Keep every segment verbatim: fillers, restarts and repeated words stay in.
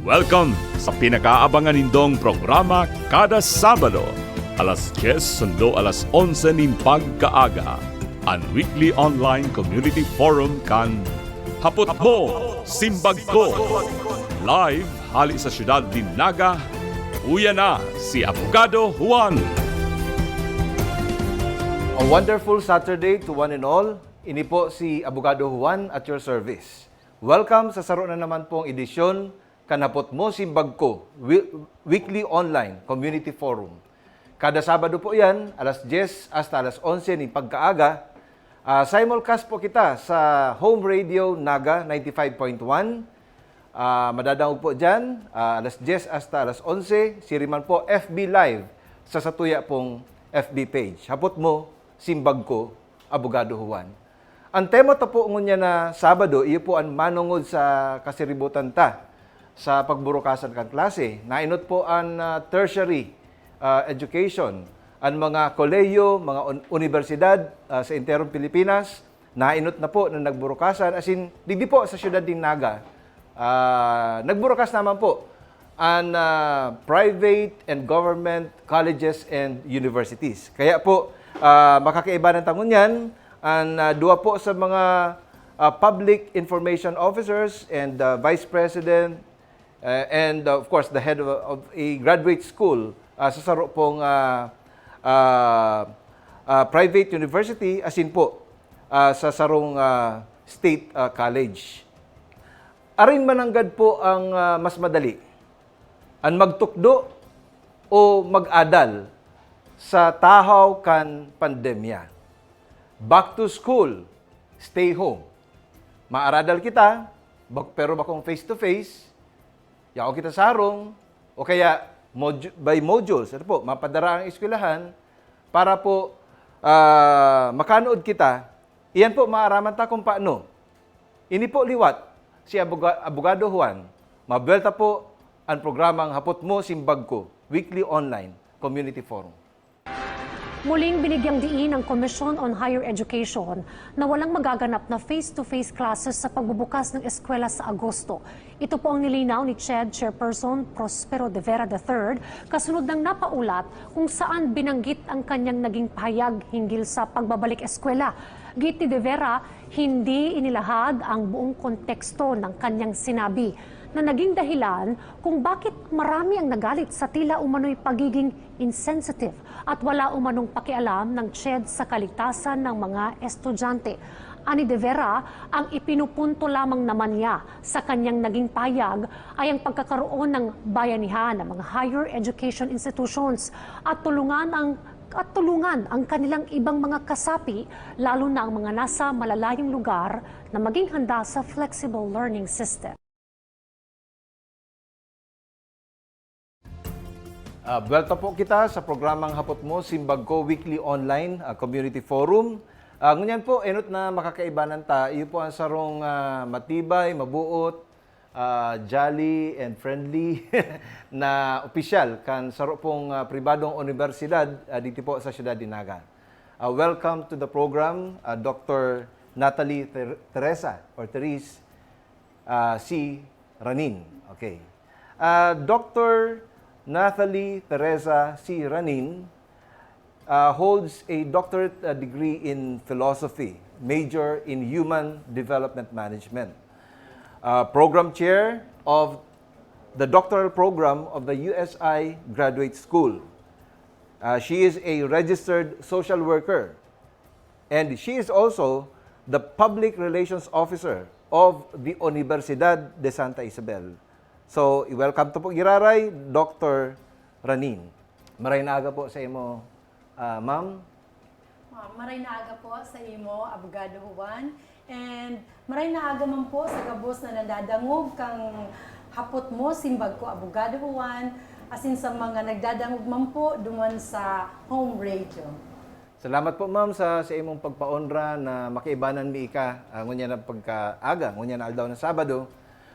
Welcome sa pinakaabangan nindong programa kada Sabado, alas diyes sundo alas onse nin pagkaaga, an weekly online community forum kan Hapot Mo, Simbag Ko. Live hali sa siyudad nin Naga, uya na si Abogado Juan. A wonderful Saturday to one and all. Ini po si Abogado Juan at your service. Welcome sa saro na naman pong edisyon kan Hapot Mo, Simbag Ko, wi-, weekly online community forum. Kada Sabado po yan, alas diyes hasta alas onse nin pagkaaga. Ah, simulcast po kita sa Home Radio Naga ninety-five point one. Ah, madadangog po dyan, ah, alas diyes hasta alas onse, siring man po F B Live sa satuya pong F B page. Hapot Mo, Simbag Ko, Abogado Juan. An tema ta po ngunyan na Sabado, iyo po an manongod sa kasiributan ta sa pagburukasan kan klase. Nainot po an, ah, tertiary, ah, education, an mga kolehiyo, mga un-, unibersidad, ah, sa enterong Pilipinas, nainot na po na nagburukasan, as in, digdi po sa siyudad nin Naga, ah, nagburukas naman po an, ah, private and government colleges and universities. Kaya po, ah, makakaibanan ta ngunyan, an, ah, duwa po sa mga, ah, public information officers and, ah, vice president, eh, and, uh, of course, the head of, of a graduate school, ah, sa saro pong, ah, ah, ah, private university, asin po, ah, sa sarong, ah, state, ah, college. Arin mananggad po ang, ah, mas madali? An magtukdo o mag-adal sa tahaw kan pandemya? Back to school, stay home. Maaradal kita, bak-, pero bakong face to face, yaon kita sa harong, o kaya modu-, by modules, ano po, mapadara ang eskwelahan para po, ah, makanood kita. Iyan po, maaraman ta kung paano. Ini po liwat, si Aboga-, Abogado Juan. Mabuwelta po ang programang Hapot Mo, Simbag Ko, weekly online community forum. Muling binigyang diin ang Commission on Higher Education na walang magaganap na face-to-face classes sa pagbubukas ng eskwela sa Agosto. Ito po ang nilinaw ni CHED Chairperson Prospero De Vera the third, kasunod ng napaulat kung saan binanggit ang kanyang naging pahayag hinggil sa pagbabalik eskwela. Giit ni De Vera, hindi inilahad ang buong konteksto ng kanyang sinabi na naging dahilan kung bakit marami ang nagalit sa tila umano'y pagiging insensitive at wala umanong pakialam ng CHED sa kaligtasan ng mga estudyante. Ani De Vera, ang ipinupunto lamang naman niya sa kanyang naging pahayag ay ang pagkakaroon ng bayanihan ng mga higher education institutions at tulungan ang, at tulungan ang kanilang ibang mga kasapi, lalo na ang mga nasa malalayong lugar, na maging handa sa flexible learning system. Ah, buwelta po kita sa programang Hapot Mo, Simbag Ko Weekly Online, ah, Community Forum. Ah, ngunyan po, enot na makakaibanan ta. Iyo po ang sarong, ah, matibay, mabuot, ah, jolly, and friendly na opisyal kan saro pong, ah, pribadong unibersidad, ah, dito po sa siyudad de Naga. Ah, welcome to the program, ah, Doctor Natalie Ter-, Teresa or Therese, ah, C. Ranin. Okay. Ah, Doctor Natalie Teresa C. Ranin, ah, holds a doctorate, ah, degree in philosophy, major in human development management. Ah, program chair of the doctoral program of the U S I Graduate School. Ah, she is a registered social worker. And she is also the public relations officer of the Universidad de Santa Isabel. So, i-welcome to po giraray, Doctor Ranin. Maray na aga po sa imo, ah, ma'am. Ah, maray na aga po sa imo, Abogado Juan. And maray na aga man po sa gabos na nadadangog kang Hapot Mo, Simbag Ko, Abogado Juan, asin sa mga nagdadangog man po duman sa home radio. Salamat po, ma'am, sa, sa imong pagpaonra na makiibanan mi ika, ah, ngunyan na pagkaaga, ngunyan na aldaw na Sabado.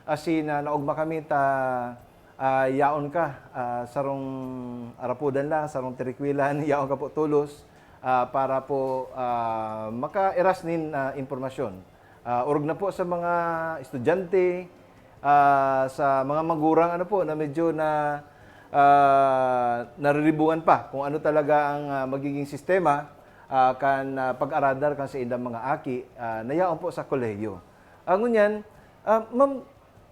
Asin, ah, naogma kami ta, ah, yaon ka, ah, sarong arapudan lang, sarong tirikwilan, yaon ka po tolos, ah, para po, ah, makairas nin, ah, impormasyon. Ah, orog na po sa mga estudyante, ah, sa mga magurang, ano po, na medyo na, ah, nariribungan pa kung ano talaga ang, ah, magiging sistema, ah, kan, ah, pag-aradar kan saindang mga aki, ah, na yaon po sa kolehiyo. Ah, ngunyan, ah, ma'am,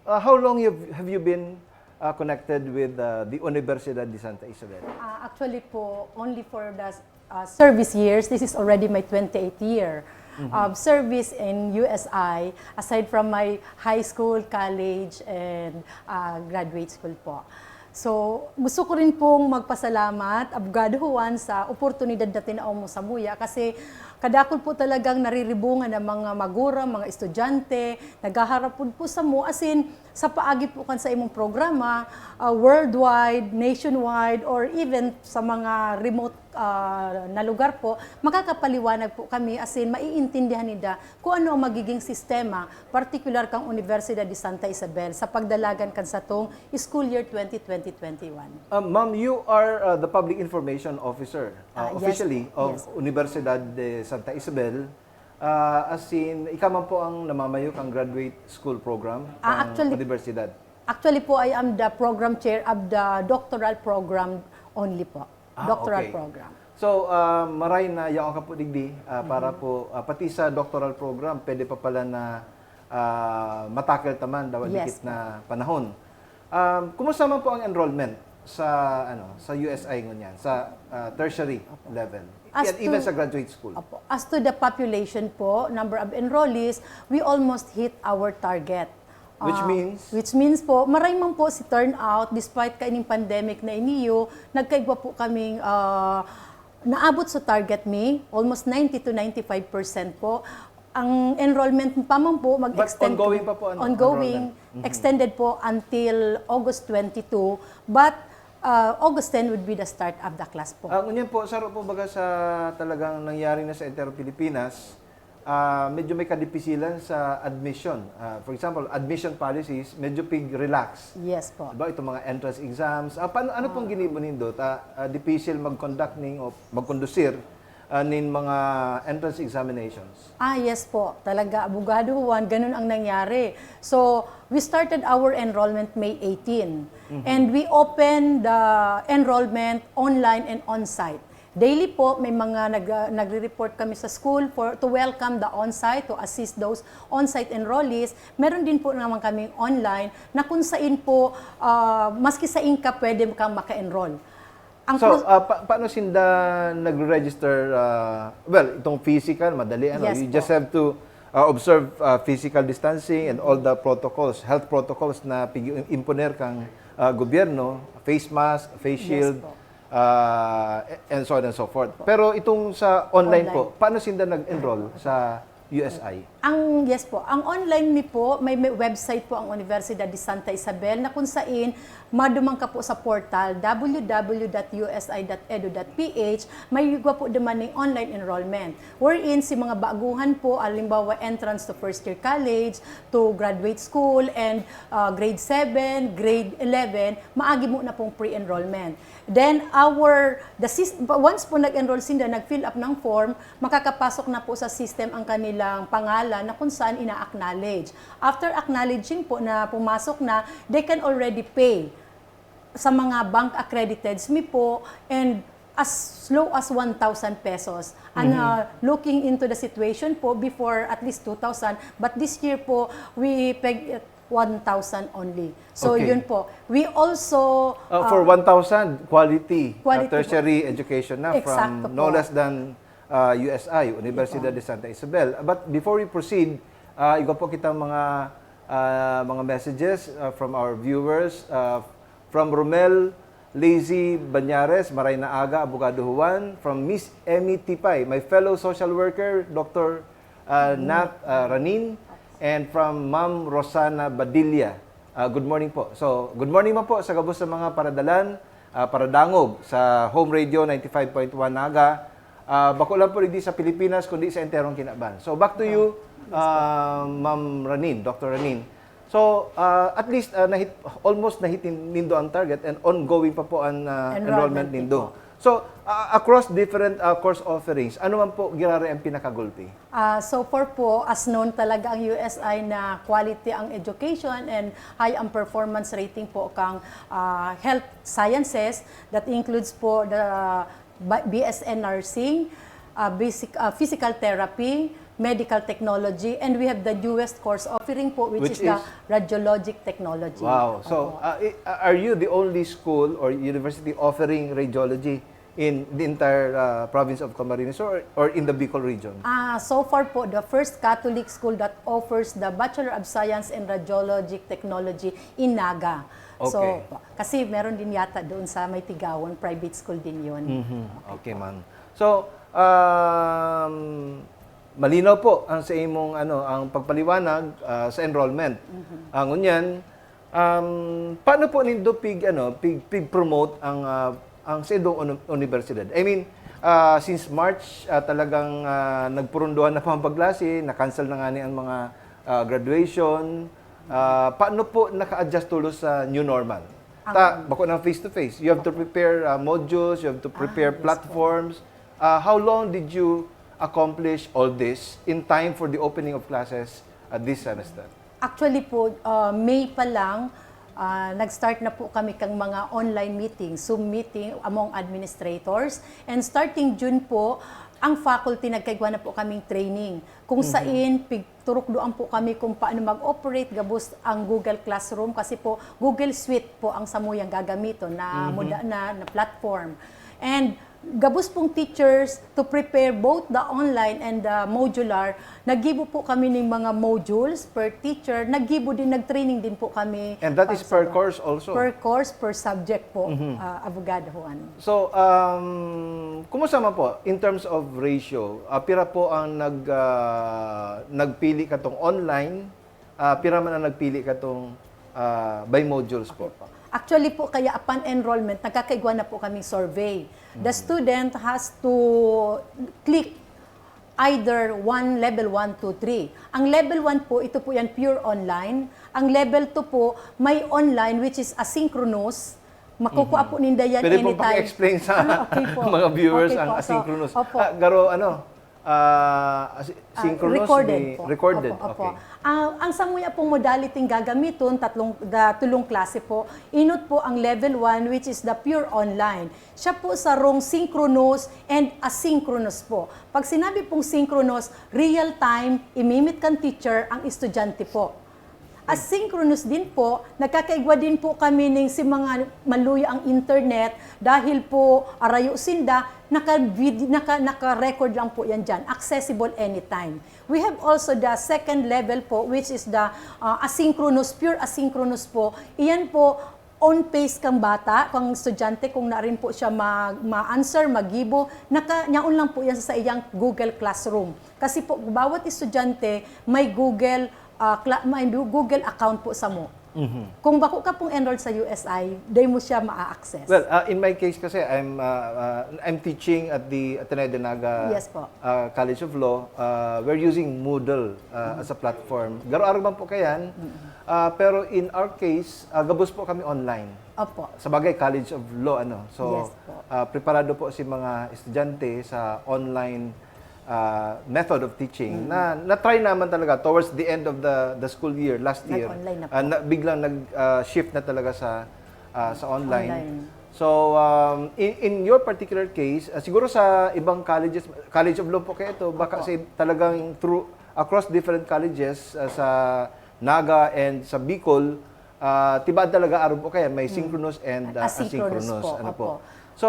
ah, how long have, have you been, ah, connected with, ah, the Universidad de Santa Isabel? Ah, actually po, only for the, ah, service years, this is already my twenty-eighth year of service in U S I, aside from my high school, college, and, ah, graduate school po. So, gusto ko rin pong magpasalamat, Abogado Juan, sa oportunidad na tinao mo samuya kasi kadakul po talagang nariribungan ang mga magurang, mga estudyante, naghaharap po, po samo, asin sa paagi po kan sa imong programa, ah, worldwide, nationwide, or even sa mga remote, ah, na lugar po, makakapaliwanag po kami, asin maiintindihan ninda kung ano ang magiging sistema, partikular kang Universidad de Santa Isabel, sa pagdalagan kan satong school year twenty twenty-twenty-one. Ah, ma'am, you are, ah, the public information officer, ah, Ah, yes officially po. of Yes. Universidad de Santa Isabel. Ah, as in, ikaw man po ang namamayo kang graduate school program Ah, ng actually, universidad? Actually po, I am the program chair of the doctoral program only po. Ah, Doctoral okay. program. So, ah, maray na yaon ka po digdi, ah, para Mhm. po, ah, pati sa doctoral program, pwede pa pala na, ah, matackle ta man daw Yes dikit po. na panahon. Um, kumusta man po ang enrollment sa, ano, sa U S I ngunyan, sa, ah, tertiary Opo. level? As And even to sa graduate school? Opo. As to the population po, number of enrollees, we almost hit our target. Which Ah, means? Which means po, maray man po si turnout, despite kaining pandemic na iniyo, nagkaigwa po kaming, ah, naabot sa target mi, almost ninety to ninety-five percent po. Ang enrollment pa man po, But mag-extend ongoing po, pa po, ano, ongoing, enrollment. Mhm. extended po until August twenty-two. But, ah, August ten would be the start of the class po. Ah, ngunyan po, saro po baga sa talagang nangyari na sa entero Pilipinas, ah, medyo may kadipisilan sa admission. Ah, for example, admission policies, medyo pig-relax. Yes po. Diba, itong mga entrance exams. Ah, paano, ano pong Ah. ginibo nindo? Ta-, ah, dipisil mag-conduct ning, o magkondusir, ah, nin mga entrance examinations? Ah, yes po. Talaga, Abogado Juan, ganun ang nangyari. So, we started our enrollment May eighteen. Mhm. And we opened the enrollment online and on-site. Daily po, may mga nag-, ah, nagre-report kami sa school for, to welcome the on-site, to assist those on-site enrollees. Meron din po naman kaming online na kung sain po, ah, maski sain ka, pwede kang maka-enroll. Ang So, pros- ah, pa-, paano sinda nagre-register? Ah, well, itong physical, madali, ano, Yes you po. just have to, ah, observe, ah, physical distancing and all the protocols, health protocols na pig-imponer kang, ah, gobyerno, face mask, face Yes shield, po. ah, and so on and so forth. Opo. Pero itong sa online Online. po, paano sinda nag-enroll sa U S I? Ang, yes po, ang online mi po, may, may website po ang Universidad de Santa Isabel na kung sain maduman ka po sa portal, W W W dot U S I dot edu dot P H, may igwa po duman ning online enrollment. Wherein si mga baguhan po, halimbawa entrance to first year college, to graduate school, and, ah, grade seven, grade eleven, maagi mo na pong pre-enrollment. Then our, the sys-, once po nag-enroll sinda, nag-fill up ng form, makakapasok na po sa system ang kanilang pangalan na kung saan ina-acknowledge. After acknowledging po na pumasok na, they can already pay sa mga bank accredited mi po, and as low as one thousand pesos. And, Mhm. uh, looking into the situation po, before at least two thousand, but this year po, we peg it one thousand only. So, Okay. yun po. We also, Uh, for uh, one thousand, quality, uh, quality po. tertiary education na Eksakto from no po. less than, uh, U S I, Universidad Ito. de Santa Isabel. But before we proceed, uh, igwa po kitang mga, uh, mga messages, uh, from our viewers, uh, from Romel Lazy Bañares, maray na aga, Abogado Juan, from Miss Emmy Tipay, my fellow social worker, Doctor, uh, Nat, uh, Ranin, and from Ma'am Rosana Badilla. Uh, good morning po. So, good morning man po sa gabos sa mga paradalan, uh, paradangog sa Home Radio ninety-five point one Naga. Ah, bako lang po digdi sa Pilipinas, kundi sa enterong kinaban. So, back to you, Yes po. ah, Ma'am Ranin, Doctor Ranin. So, ah, at least, ah, nahit-, almost nahit nin-, nindo ang target and ongoing pa po ang, ah, Enrollment enrollment din nindo. po. So, ah, across different, ah, course offerings, ano man po giraray ang pinakagulpi? Ah, so far po, as known talaga ang U S I na quality ang education and high ang performance rating po kang ah, health sciences. That includes po the ba- B S N nursing, ah, basic, ah, physical therapy, medical technology, and we have the newest course offering po, which, Which is the is? radiologic technology. Wow. So, Opo. ah, i- ah, are you the only school or university offering radiology in the entire ah, province of Camarines or, or in the Bicol region? Ah, so far po, the first Catholic school that offers the Bachelor of Science in Radiologic Technology in Naga. So, Okay. kasi meron din yata doon sa may Tigawan, private school din yun. Mhm. Okay, ma'am. So, um, malinaw po ang sa imong ano, ang pagpaliwanag ah, sa enrollment. Ang ngunyan, um, paano po nindo pig ano, pig pig-promote ang ah, ang sa indong uni- universidad? I mean, ah, since March, ah, talagang ah, nagpurunduhan na po ang pagklase, na-cancel na nga ni ang mga ah, graduation. Ah, paano po naka-adjust tulos sa new normal? Ta, bako ng face-to-face. You have to prepare ah, modules, you have to prepare Ah, yes po. platforms. Ah, how long did you accomplish all this in time for the opening of classes ah, this semester? Actually po, uh, May pa lang, uh, nag-start na po kami kang mga online meeting, Zoom meeting among administrators. And starting June po, ang faculty nagkaigwa na po kaming training. Kung sain, pigturukdoan po kami kung paano mag-operate gabos ang Google Classroom kasi po Google Suite po ang samuyang gagamiton na, muda, na, na platform. And gabos pong teachers to prepare both the online and the modular. Naggibo po kami ng mga modules per teacher. Naggibo din, nag-training din po kami. And that is para per sa- course also? Per course, per subject po, ah, Abogado Juan. So, um, kumusta man po in terms of ratio? Ah, pira po ang nag, ah, nagpili katong online? Ah, pira man ang nagpili katong ah, by modules po? Actually po, kaya upon enrollment, nagkakaigwa na po kaming survey. The student has to click either one, level one, two, three. Ang level one po, ito po yan, pure online. Ang level two po, may online, which is asynchronous. Makukuha po ninda yan Pwede pong anytime. paki-explain sa Ah, okay po. mga viewers Okay ang po. So, asynchronous. opo. Ah, garo, ano, ah, as- Ah, synchronous, recorded may po. recorded. Opo, opo. Okay. Ah, ang samuya pong modality gagamit tatlong, da, tulong klase po. Inot po ang level one, which is the pure online. Siya po sarong synchronous and asynchronous po. Pag sinabi pong synchronous, real time, imimit kan teacher ang estudyante po. Asynchronous din po, nagkakaigwa din po kami ning si mga maluya ang internet dahil po arayo sinda, naka, naka, naka-record lang po yan dyan, accessible anytime. We have also the second level po, which is the ah, asynchronous, pure asynchronous po. Iyan po, on pace kang bata, kang estudyante, kung na rin po siya ma- ma-answer, magibo, naka, nyaon lang po yan sa iyang Google Classroom. Kasi po, bawat estudyante may Google ah, cla- may Google account po sa mo. Kung bako ka pong enrolled sa U S I, dai mo siya ma-access. Well, uh, in my case kasi, I'm, uh, uh, I'm teaching at the Ateneo de Naga Yes po. uh, College of Law. Uh, we're using Moodle uh, as a platform. Garo-aro man po kayan. Uh, pero in our case, uh, gabos po kami online. Opo. Sa bagay, College of Law, ano. So, Yes po. uh, preparado po si mga estudyante sa online uh, method of teaching na na-try naman talaga towards the end of the the school year last year. Nag-online na po. Uh, na, biglang nag uh, shift na talaga sa uh, sa online. Online. So, um, in, in your particular case, uh, siguro sa ibang colleges, College of Law po kayo ito, baka Opo. Sa talagang through, across different colleges uh, sa Naga and sa Bicol, uh, tibaad talaga arog o kaya may synchronous and uh, Asynchronous asynchronous. Po, Ano po? Opo. So,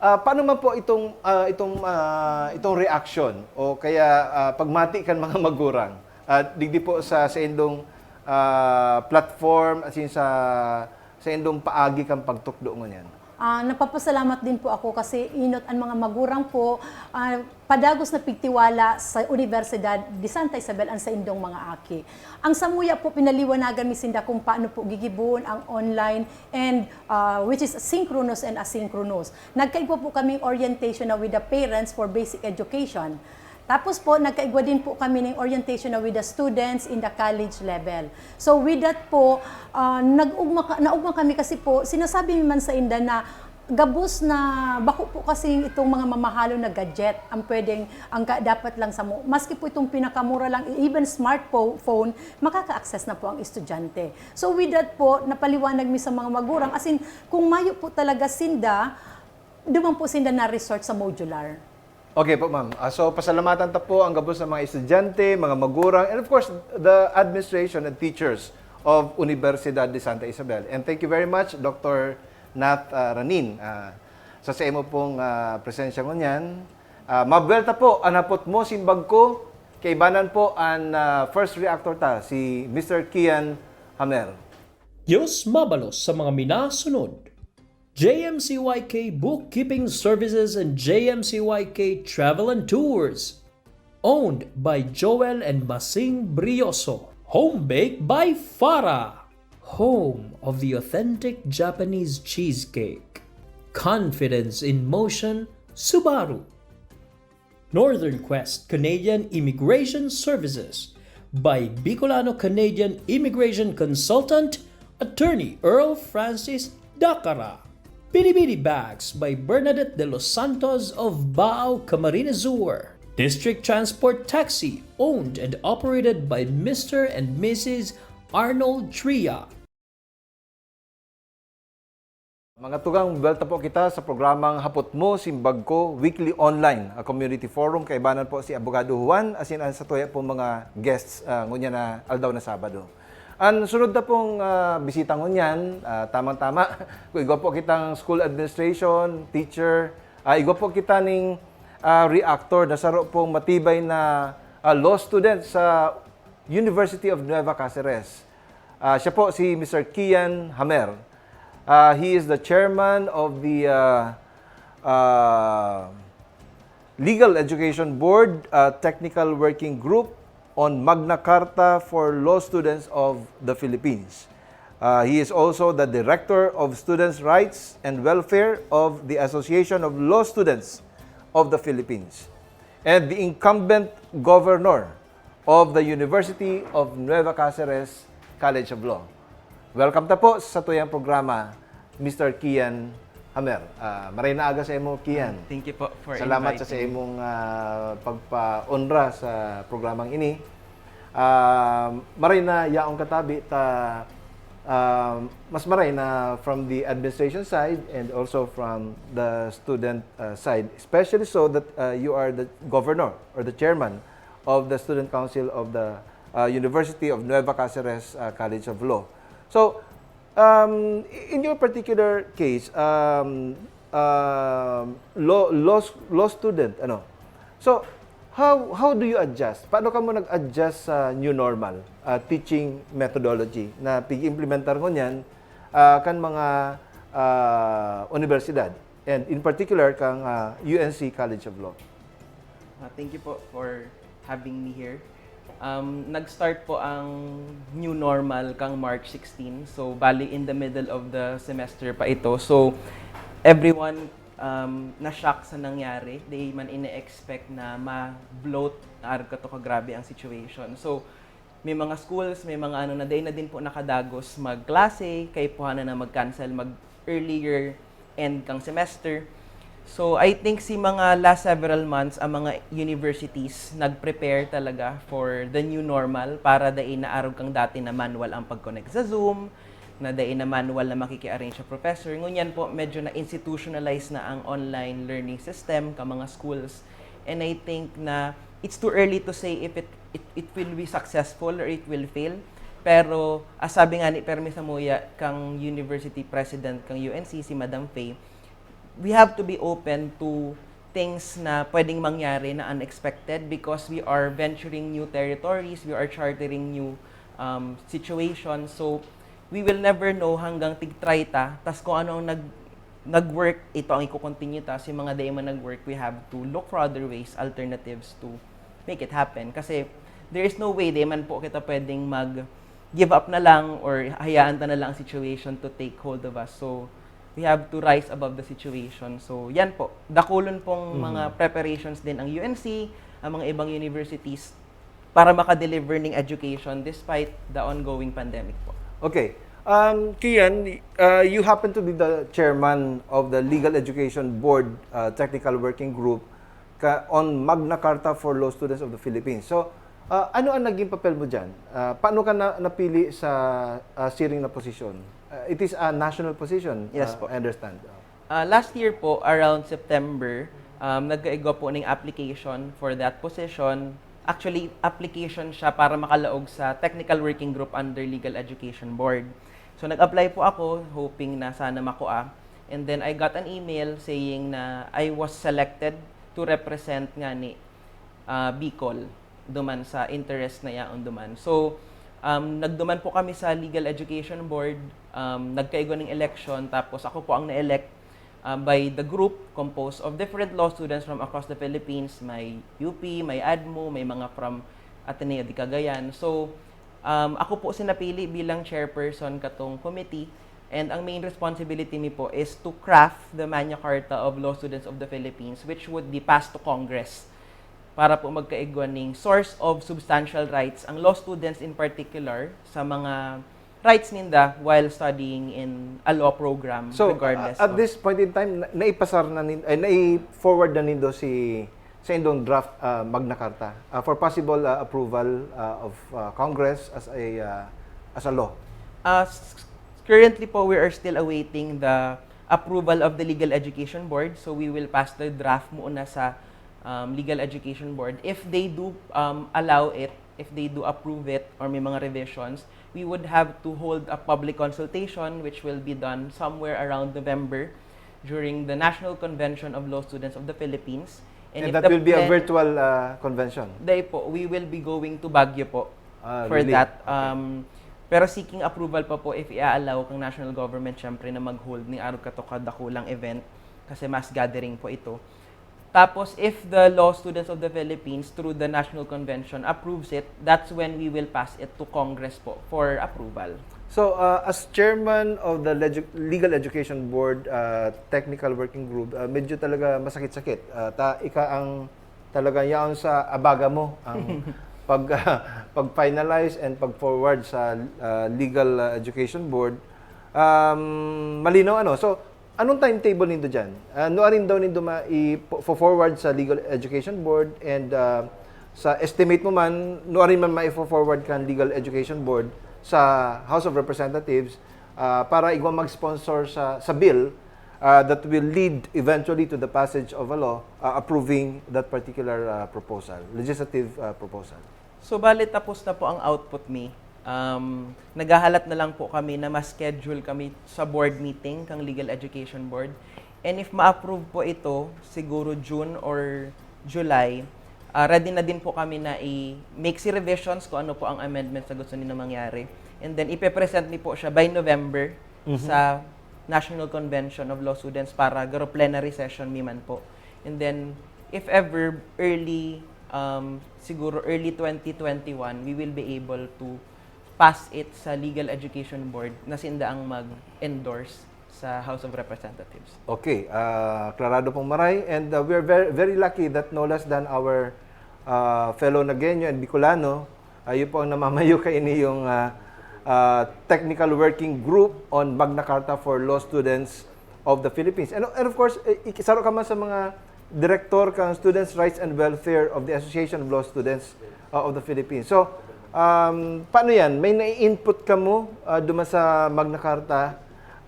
ah, paano man po itong ah, itong ah, itong reaction o kaya ah, pagmati kan mga magurang? At digdi po sa sa indong ah, platform, as in sa sa indong paagi kan pagtukdo ngunyan. Ah, napapasalamat din po ako kasi inot ang mga magurang po, ah, padagos na pigtiwala sa Universidad de Santa Isabel ang saindong mga aki. Ang samuya po, pinaliwanagan mi sinda kung paano po gigibon ang online and ah, which is synchronous and asynchronous. Nagkaigwa po kaming orientation na with the parents for basic education. Tapos po, nagkaigwa din po kami ng orientation na with the students in the college level. So with that po, ah, nag-ugma, ka- naugma kami kasi po, sinasabi mi man sa inda na Gabos na bako po kasing itong mga mamahalon na gadget ang pwedeng, ang ka-, dapat lang sa mo-, maski po itong pinakamura lang, even smartphone, makaka-access na po ang estudyante. So with that po, napaliwanag mi sa mga magurang, as in, kung mayo po talaga sinda, duman po sinda na-resort sa modular. Okay po, ma'am. Ah, so, pasalamatan ta po ang gabos ng mga estudyante, mga magurang, and of course, the administration and teachers of Universidad de Santa Isabel. And thank you very much, Doctor Nath, ah, Ranin, ah, sa saimo pong, ah, presensya ngunyan. Ah, mabuwelta po an Hapot Mo, Simbag Ko. Kaibanan po an, ah, first reactor ta, si Mister Kian Hamer. Diyos mabalos sa mga minasunod. J M C Y K Bookkeeping Services and J M C Y K Travel and Tours. Owned by Joel and Masing Brioso. Home baked by Farah. Home of the authentic Japanese cheesecake. Confidence in motion, Subaru. Northern Quest Canadian Immigration Services by Bicolano Canadian Immigration Consultant, Attorney Earl Francis Dacara. Bidi-bidi Bags by Bernadette de los Santos of Bao, Camarines Sur. District Transport Taxi, owned and operated by Mister and Missus Arnold Tria. Mga tugang, buwelta po kita sa programang Hapot Mo, Simbag Ko, weekly online, a community forum. Kaibanan po si Abogado Juan, asin an satuya po mga guests, ah, ngunyan na aldaw na Sabado. An sunod na pong, ah, bisita ngunyan, ah, tamang-tama, kung igwa po kitang school administration, teacher, ah, igwa po kita ning, ah, reactor na saro pong matibay na, ah, law student sa University of Nueva Caceres. Ah, siya po si Mister Kian Hamer. Ah, he is the chairman of the, ah, ah, Legal Education Board, ah, Technical Working Group on Magna Carta for Law Students of the Philippines. Ah, he is also the Director of Students' Rights and Welfare of the Association of Law Students of the Philippines and the incumbent governor of the University of Nueva Caceres College of Law. Welcome ta po sa satuyang programa, Mister Kian Hamer. Ah, maray na aga sa imo, Kian. Thank you po for Salamat sa, sa inviting. Imong, ah, pagpaonra sa programang ini. Ah, maray na yaong katabi ta, ah, mas maray na from the administration side and also from the student, ah, side, especially so that, ah, you are the governor or the chairman of the Student Council of the, ah, University of Nueva Caceres, ah, College of Law. So, um, in your particular case, um, um, law, law, law student, ano? So, how, how do you adjust? Paano ka mo nag-adjust sa new normal, ah, teaching methodology na pig-implementar ngunyan, ah, kan mga, ah, universidad? And in particular, kang, ah, U N C College of Law. Ah, thank you po for having me here. Um, nag-start po ang new normal kang March sixteen. So, bali in the middle of the semester pa ito. So, everyone um, na-shock sa nangyari. Di man ine-expect na ma-bloat na arog kato kagrabe ang situation. So, may mga schools, may mga ano na dai na din po nakadagos magklase, kaipuhan na na mag-cancel, mag-earlier end kang semester. So, I think si mga last several months, ang mga universities nag-prepare talaga for the new normal para dai na arog kang dati na manual ang pag-connect sa Zoom, na dai na manual na makiki-arrange sa professor. Ngunyan po, medyo na-institutionalize na ang online learning system ka mga schools. And I think na it's too early to say if it, it, it will be successful or it will fail. Pero, as sabi nga ni Permi Samuya, kang university president kang U N C, si Madam Faye, we have to be open to things na pwedeng mangyari na unexpected because we are venturing new territories, we are chartering new um, situations. So, we will never know hanggang tig-try ta, tas kung ano ang nag, nag-work, ito ang i-continue ta. Sa mga di man nag-work, we have to look for other ways, alternatives to make it happen. Kasi there is no way, di man po kita pwedeng mag give up na lang or hayaan ta na lang ang situation to take hold of us. So, we have to rise above the situation. So, yan po. Dakulon pong mga preparations din ang U N C, ang mga ibang universities para makadeliver ning education despite the ongoing pandemic po. Okay. Um, Kian, uh, you happen to be the chairman of the Legal Education Board uh, Technical Working Group ka on Magna Carta for Law Students of the Philippines. So, uh, ano ang naging papel mo dyan? Uh, paano ka na, napili sa uh, siring na posisyon? Uh, it is a national position, Yes uh, po. I understand. Ah, last year po, around September, um, nagkaigwa po ning application for that position. Actually, application siya para makalaog sa technical working group under Legal Education Board. So, nag-apply po ako, hoping na sana makua. And then, I got an email saying na I was selected to represent nga ni ah, Bicol, duman sa interest na yaon duman. So, um, nagduman po kami sa Legal Education Board, um, nagkaigwa ning election, tapos ako po ang na-elect ah, by the group composed of different law students from across the Philippines. May U P, may ADMU, may mga from Ateneo de Cagayan. So, um, ako po si napili bilang chairperson katong committee. And ang main responsibility mi po is to craft the Magna Carta of Law Students of the Philippines, which would be passed to Congress para po magkaigwa ning source of substantial rights ang law students in particular sa mga rights ninda while studying in a law program, So, regardless uh, at of this point in time, na- naipasar na nin, ay, nai-forward na nindo si sa indong draft uh, Magna Carta uh, for possible uh, approval uh, of uh, Congress as a uh, as a law. Uh, s- currently po, we are still awaiting the approval of the Legal Education Board. So we will pass the draft muna sa um, Legal Education Board. If they do um, allow it, if they do approve it, or may mga revisions, we would have to hold a public consultation which will be done somewhere around November during the National Convention of Law Students of the Philippines. And, if that the will be a plan- virtual uh, convention. Dai po, we will be going to Baguio po Ah, for really? that. Okay. Um, pero seeking approval pa po if i-allow kang national government, syempre, na mag-hold ni arog kato kadakulang event kasi mass gathering po ito. Tapos, if the Law Students of the Philippines through the National Convention approves it, that's when we will pass it to Congress po for approval. So, uh, as chairman of the Ledu- Legal Education Board uh, Technical Working Group, uh, medyo talaga masakit-sakit. Uh, ta ika ang talaga yaon sa abaga mo ang pag pag-finalize and pag-forward sa uh, Legal uh, Education Board. Um, malinaw ano. So, anong timetable nindo diyan? Uh, nuarin daw nindo ma i-forward sa Legal Education Board and uh, sa estimate mo man, nuarin man ma-forward kan Legal Education Board sa House of Representatives uh, para igwa mag-sponsor sa sa bill uh, that will lead eventually to the passage of a law uh, approving that particular uh, proposal, legislative uh, proposal. So, bale, tapos na po ang output mi. Um, naghahalat na lang po kami na ma-schedule kami sa board meeting kang Legal Education Board. And if ma-approve po ito, siguro June or July, ah, ready na din po kami na i-make si revisions kung ano po ang amendments na gusto nila mangyari. And then, ipe-present mi po siya by November Mhm. sa National Convention of Law Students para garo plenary session mi man po. And then, if ever, early, um, siguro early twenty twenty-one, we will be able to pass it sa Legal Education Board na sinda ang mag-endorse sa House of Representatives. Okay, ah, klarado pong maray. And uh, we're very, very lucky that no less than our uh, fellow Nagueño and Bicolano, uh, yun po ang namamayo kaini yung uh, uh, Technical Working Group on Magna Carta for Law Students of the Philippines. And, and of course, eh, ikisaro ka man sa mga direktor kang Students' Rights and Welfare of the Association of Law Students uh, of the Philippines. So, um, paano yan? May nai-input ka mo uh, duman sa Magna Carta,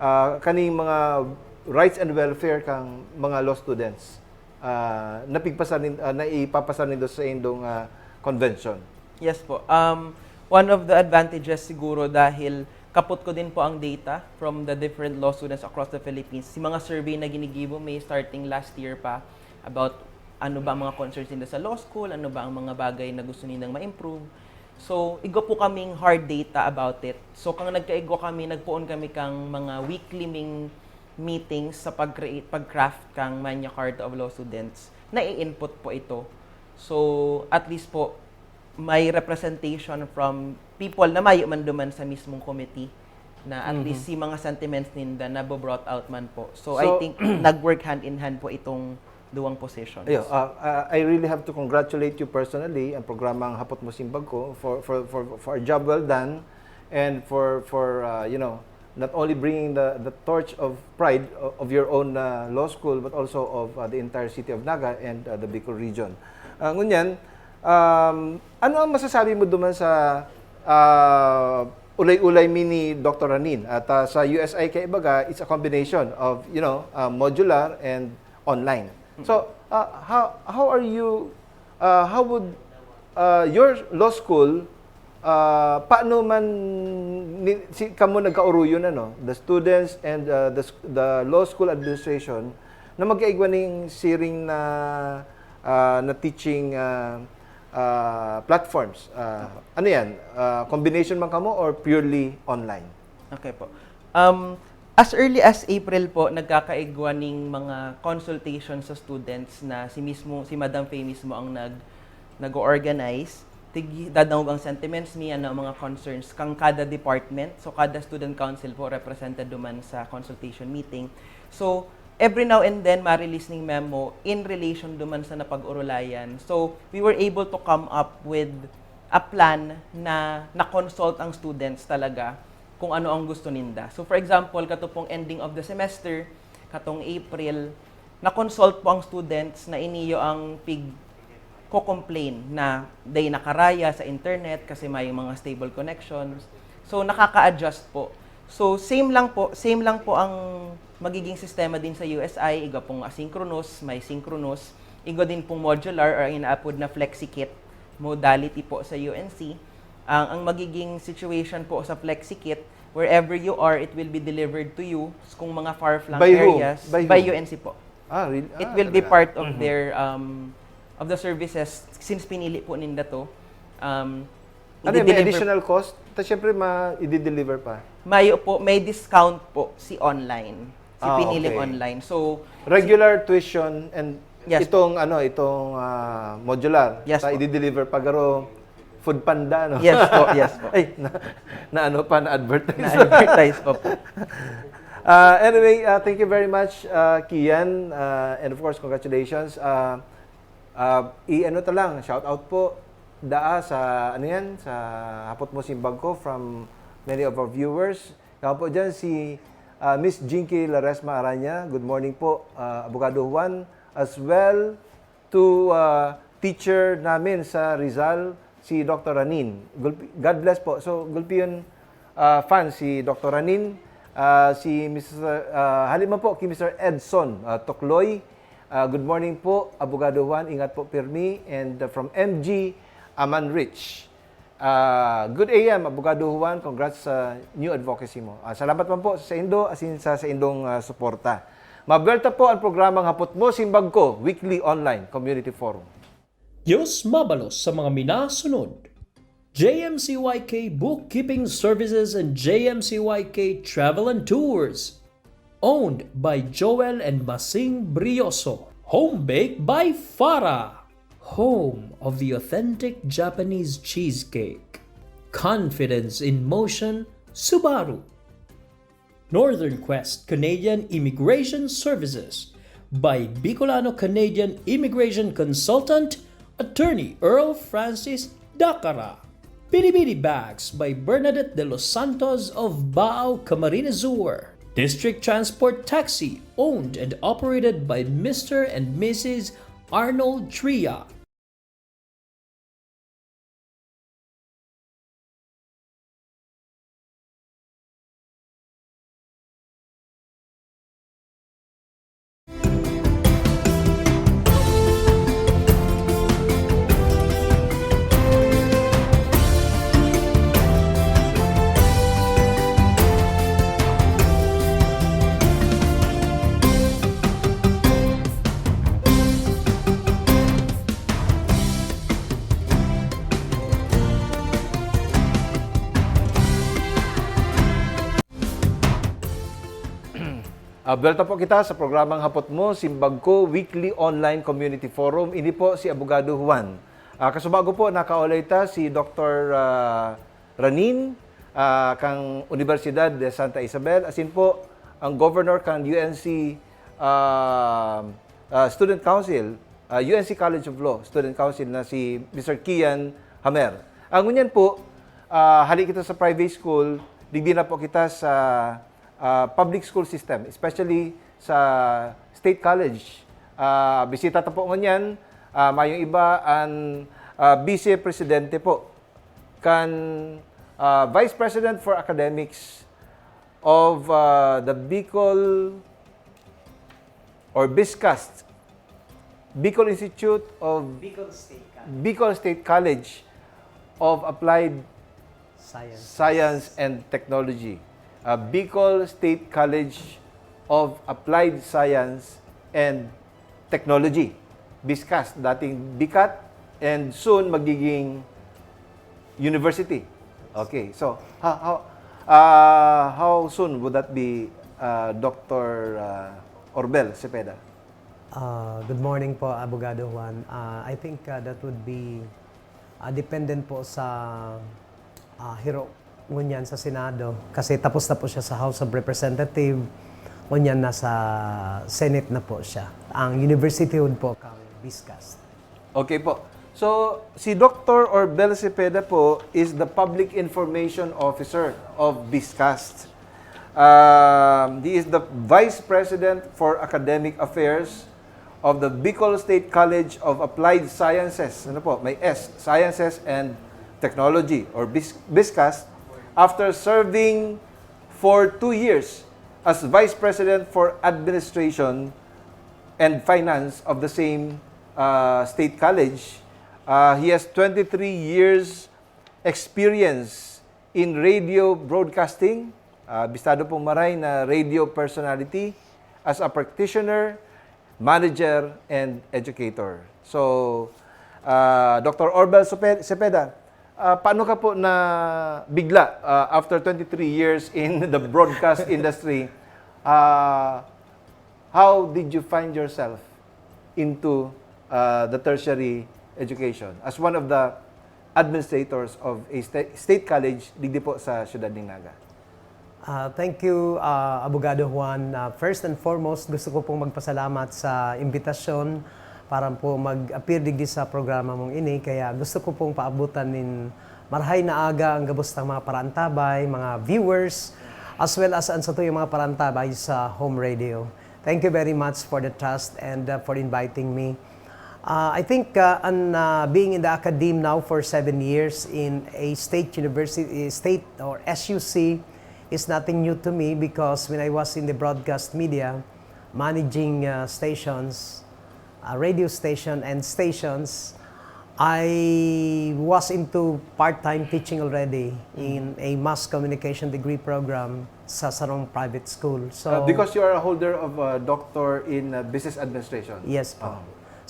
uh, kaning mga rights and welfare kang mga law students uh, napigpasar nin, uh, naipapasar nindo sa indong uh, convention? Yes po. Um, one of the advantages siguro dahil kapot ko din po ang data from the different law students across the Philippines. Si mga survey na ginigibo mi starting last year pa about ano ba ang mga concerns nila sa law school, ano ba ang mga bagay na gusto nilang ma-improve. So, igwa po kaming hard data about it. So, kang nagkaigwa kami, nagpoon kami kang mga weekly ming meetings sa pag-create, pag-craft kang Magna Carta of Law Students, nai-input po ito. So, at least po, may representation from people na mayo man duman sa mismong committee na at Mhm. least si mga sentiments ninda na brought out man po. So, So- I think nag-work hand in hand po itong duwang positions. Ayo, uh, uh, I really have to congratulate you personally, ang programang Hapot Mo Simbag Ko, for, for, for, for a job well done and for, for uh, you know, not only bringing the, the torch of pride o-, of your own, uh, law school, but also of, uh, the entire city of Naga and, uh, the Bicol region. Uh, ngunyan, um, ano ang masasabi mo duman sa, uh, ulay-ulay mi ni Doctor Ranin? At, uh, sa U S I kaibaga, it's a combination of, you know, uh, modular and online. So, uh, how, how are you, uh, how would, uh, your law school, uh, paano man ni-, si, kamo nagkauruyon, ano, the students and, uh, the s-, the law school administration na magkaigwa ning siring na, uh, na teaching, uh, uh, platforms? Uh, ano yan? Uh, combination man kamo or purely online? Okay po. Um, as early as April po, nagkakaigwa ning mga consultation sa students na si mismo, si Madam Faye mismo ang nag, nag-organize. Tig-, dadangog ang sentiments niya, ang mga concerns kang kada department. So, kada student council po represented duman sa consultation meeting. So, every now and then, ma-release ning memo in relation duman sa napag-orolayan. So, we were able to come up with a plan na na-consult ang students talaga kung ano ang gusto ninda. So, for example, kato pong ending of the semester, katong April, na-consult po ang students na iniyo ang pig-complain na day nakaraya sa internet kasi may mga stable connections. So, nakaka-adjust po. So, same lang po, same lang po ang magiging sistema din sa U S I, igwa pong asynchronous, may synchronous, igwa din pong modular or ang inaapod na flexi-kit modality po sa U N C. Ang, ang magiging situation po sa flexi-kit, wherever you are, it will be delivered to you. Kung mga far-flung By who? areas, By who? By U N C po. Ah, really? It Ah, will be talaga. Part of their, um, of the services since pinili po ninda to. Um, Ano yan? May i-deliver additional cost? Ta syempre, ma i-deliver pa. Mayo po, may discount po si online. Si Ah, piniling okay. Online. So, Regular tuition and Yes. Itong ano, itong ah, modular. Yes Ta po. i-deliver pa garo food panda, no? Yes po, yes po. Ay, na, na ano pa, na-advertise. Na-advertise pa po. Uh, anyway, uh, thank you very much, uh, Kian. Uh, and of course, congratulations. Uh, uh, i-ano ta lang, shout out po daa sa, ano yan, sa Hapot Mo Simbag Ko from many of our viewers. Kaya po dyan si uh, Miss Jinky Laresma Aranya. Good morning po, uh, Abogado Juan. As well to uh, teacher namin sa Rizal, si Doctor Ranin. Gulpi-, God bless po. So, Gulpion uh, fan si Doctor Ranin, uh, si Mister uh, hali man po kay Mister Edson uh, Tokloy. Uh, good morning po, Abogado Juan. Ingat po, pirmi. And uh, from M G Amanrich. Uh, good A M, Abogado Juan. Congrats sa new advocacy mo. Uh, salamat man po sa indo, asin sa, sa indong uh, suporta. Mabuelta po ang programang Hapot Mo, Simbag Ko, weekly online community forum. Diyos mabalos sa mga minasunod. J M C Y K Bookkeeping Services and J M C Y K Travel and Tours. Owned by Joel and Masing Brioso. Home baked by Farah. Home of the authentic Japanese cheesecake. Confidence in motion, Subaru. Northern Quest Canadian Immigration Services by Bicolano Canadian Immigration Consultant, Attorney Earl Francis Dacara. Bidi-bidi Bags by Bernadette de los Santos of Baao, Camarines Sur. District Transport Taxi, owned and operated by Mister and Missus Arnold Tria. Ah, buwelta po kita sa programang Hapot Mo, Simbag Ko, Weekly Online Community Forum. Ini po si Abogado Juan. Ah, kasubago po, nakaulay ta si Doktor, ah, Ranin, ah, kang Universidad de Santa Isabel, asin po ang governor kang U N C, ah, ah, Student Council, ah, U N C College of Law Student Council na si Mister Kian Hamer. Ah, ngunyan po, ah, hali kita sa private school, digdi na po kita sa ah, public school system, especially sa State College. Ah, bisita ta po ngunyan, ah, mayong iba an, ah, Vice Presidente po kan, ah, Vice President for Academics of, ah, the Bicol or BISCAST, Bicol Institute of Bicol State College. Bicol State College of Applied Science. Science and Technology, uh, Bicol State College of Applied Science and Technology, BISCAST, dating BICAT, and soon magiging university. Okay, so how, how, uh, how soon would that be, uh, Doctor, uh, Orbel Cepeda? Uh, good morning po, Abogado Juan. Uh, I think uh, that would be uh, dependent po sa uh, hiro ngunyan sa Senado kasi tapos na po siya sa House of Representative, ngunyan nasa Senate na po siya. Ang universityhood po kang BISCAST. Okay po. So, si Doctor Orbel Cepeda po is the Public Information Officer of BISCAST. Um, he is the Vice President for Academic Affairs of the Bicol State College of Applied Sciences. Ano po? May S, Sciences and Technology or BIS- BISCAST. After serving for two years as Vice President for Administration and Finance of the same uh, State College, uh, he has twenty-three years experience in radio broadcasting. Uh, bistado pong maray na radio personality as a practitioner, manager, and educator. So, uh, Doctor Orbel Sope- Cepeda, uh, paano ka po na bigla uh, after twenty-three years in the broadcast industry, uh, how did you find yourself into uh, the tertiary education as one of the administrators of a sta- state college digdi po sa siyudad ng Naga? Uh, thank you, uh, Abogado Juan. Uh, first and foremost, gusto ko pong magpasalamat sa imbitasyon para po mag-appear digdi sa programa mong ini. Kaya gusto ko pong paabutan nin marahay na aga ang gabos ng mga paraantabay, mga viewers, as well as ang satuyang mga paraantabay sa home radio. Thank you very much for the trust and uh, for inviting me. Uh, I think uh, an, uh, being in the academe now for seven years in a state university, state or S U C, is nothing new to me because when I was in the broadcast media, managing uh, stations, uh, radio station and stations, I was into part-time teaching already in a mass communication degree program sa sarong private school. So Uh, because you are a holder of a doctor in uh, business administration. Yes po.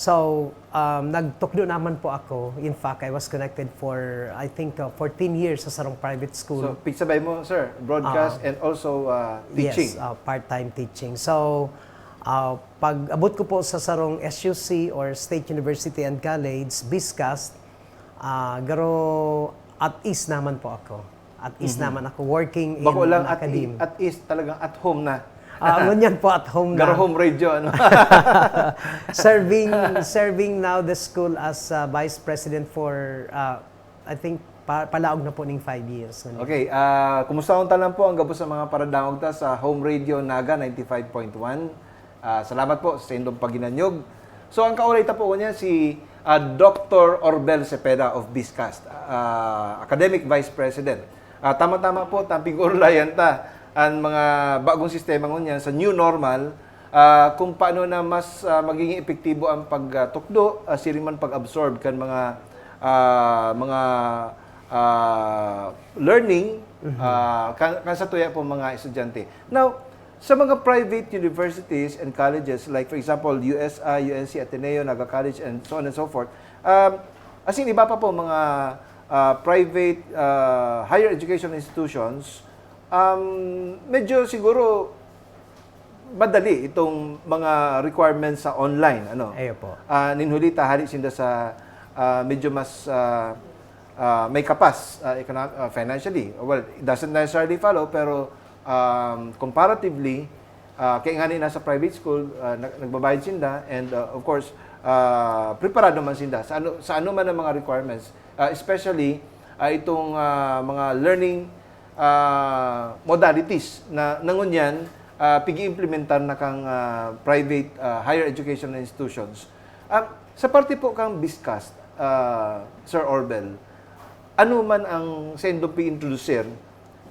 So, um, nagtukdo naman po ako. In fact, I was connected for, I think, uh, fourteen years sa sarong private school. So, pigsabay mo, sir, broadcast Ah. and also uh, teaching. Yes, uh, part-time teaching. So, uh, pag abot ko po sa sarong S U C or State University and College, BISCAST, uh, garo at ease naman po ako. At ease naman ako working Bako in lang an at, academe. at ease, talagang at home na. Ah, ngunyan po at home na. Garo home radio, ano? serving serving now the school as uh, vice president for uh, I think pa, palaog na po ning five years. Ganun. Okay, ah, kumusta unta lang po ang gabos sa mga paradangog ta sa Home Radio Naga ninety-five point one? Ah, salamat po sa indong paghinanyog. So, ang kaulay ta po niya si ah, Doctor Orbel Cepeda of BISCAST, ah, Academic Vice President. Ah, tama-tama po, tamping orlayan ta ang mga bagong sistema ngunyan sa new normal, ah, kung paano na mas ah, magiging epektibo ang pagtukdo, ah, siring man pag-absorb kan mga ah, mga ah, learning ah, kan, kan sa tuya po mga estudyante. Now, sa mga private universities and colleges, like for example, U S I, U N C Ateneo, Naga College, and so on and so forth, um, as in, iba pa po mga ah, private ah, higher education institutions, um, medyo siguro madali itong mga requirements sa online, ano? Ayo po. Ah, ninhuli ta, hali sinda sa ah, medyo mas ah, ah, may kapas ah, econo- ah, financially. Well, it doesn't necessarily follow, pero um, comparatively, ah, kaya nga nasa private school, ah, nag- nagbabayad sinda, and ah, of course, ah, preparado man sinda sa ano, sa ano man ang mga requirements, ah, especially ah, itong ah, mga learning ah, modalities na, na ngunyan, ah, pig-iimplementar na kang, ah, private, ah, higher educational institutions. Ah, sa parte po kang BISCAST, ah, Sir Orbel, ano man ang saindong pag-introducer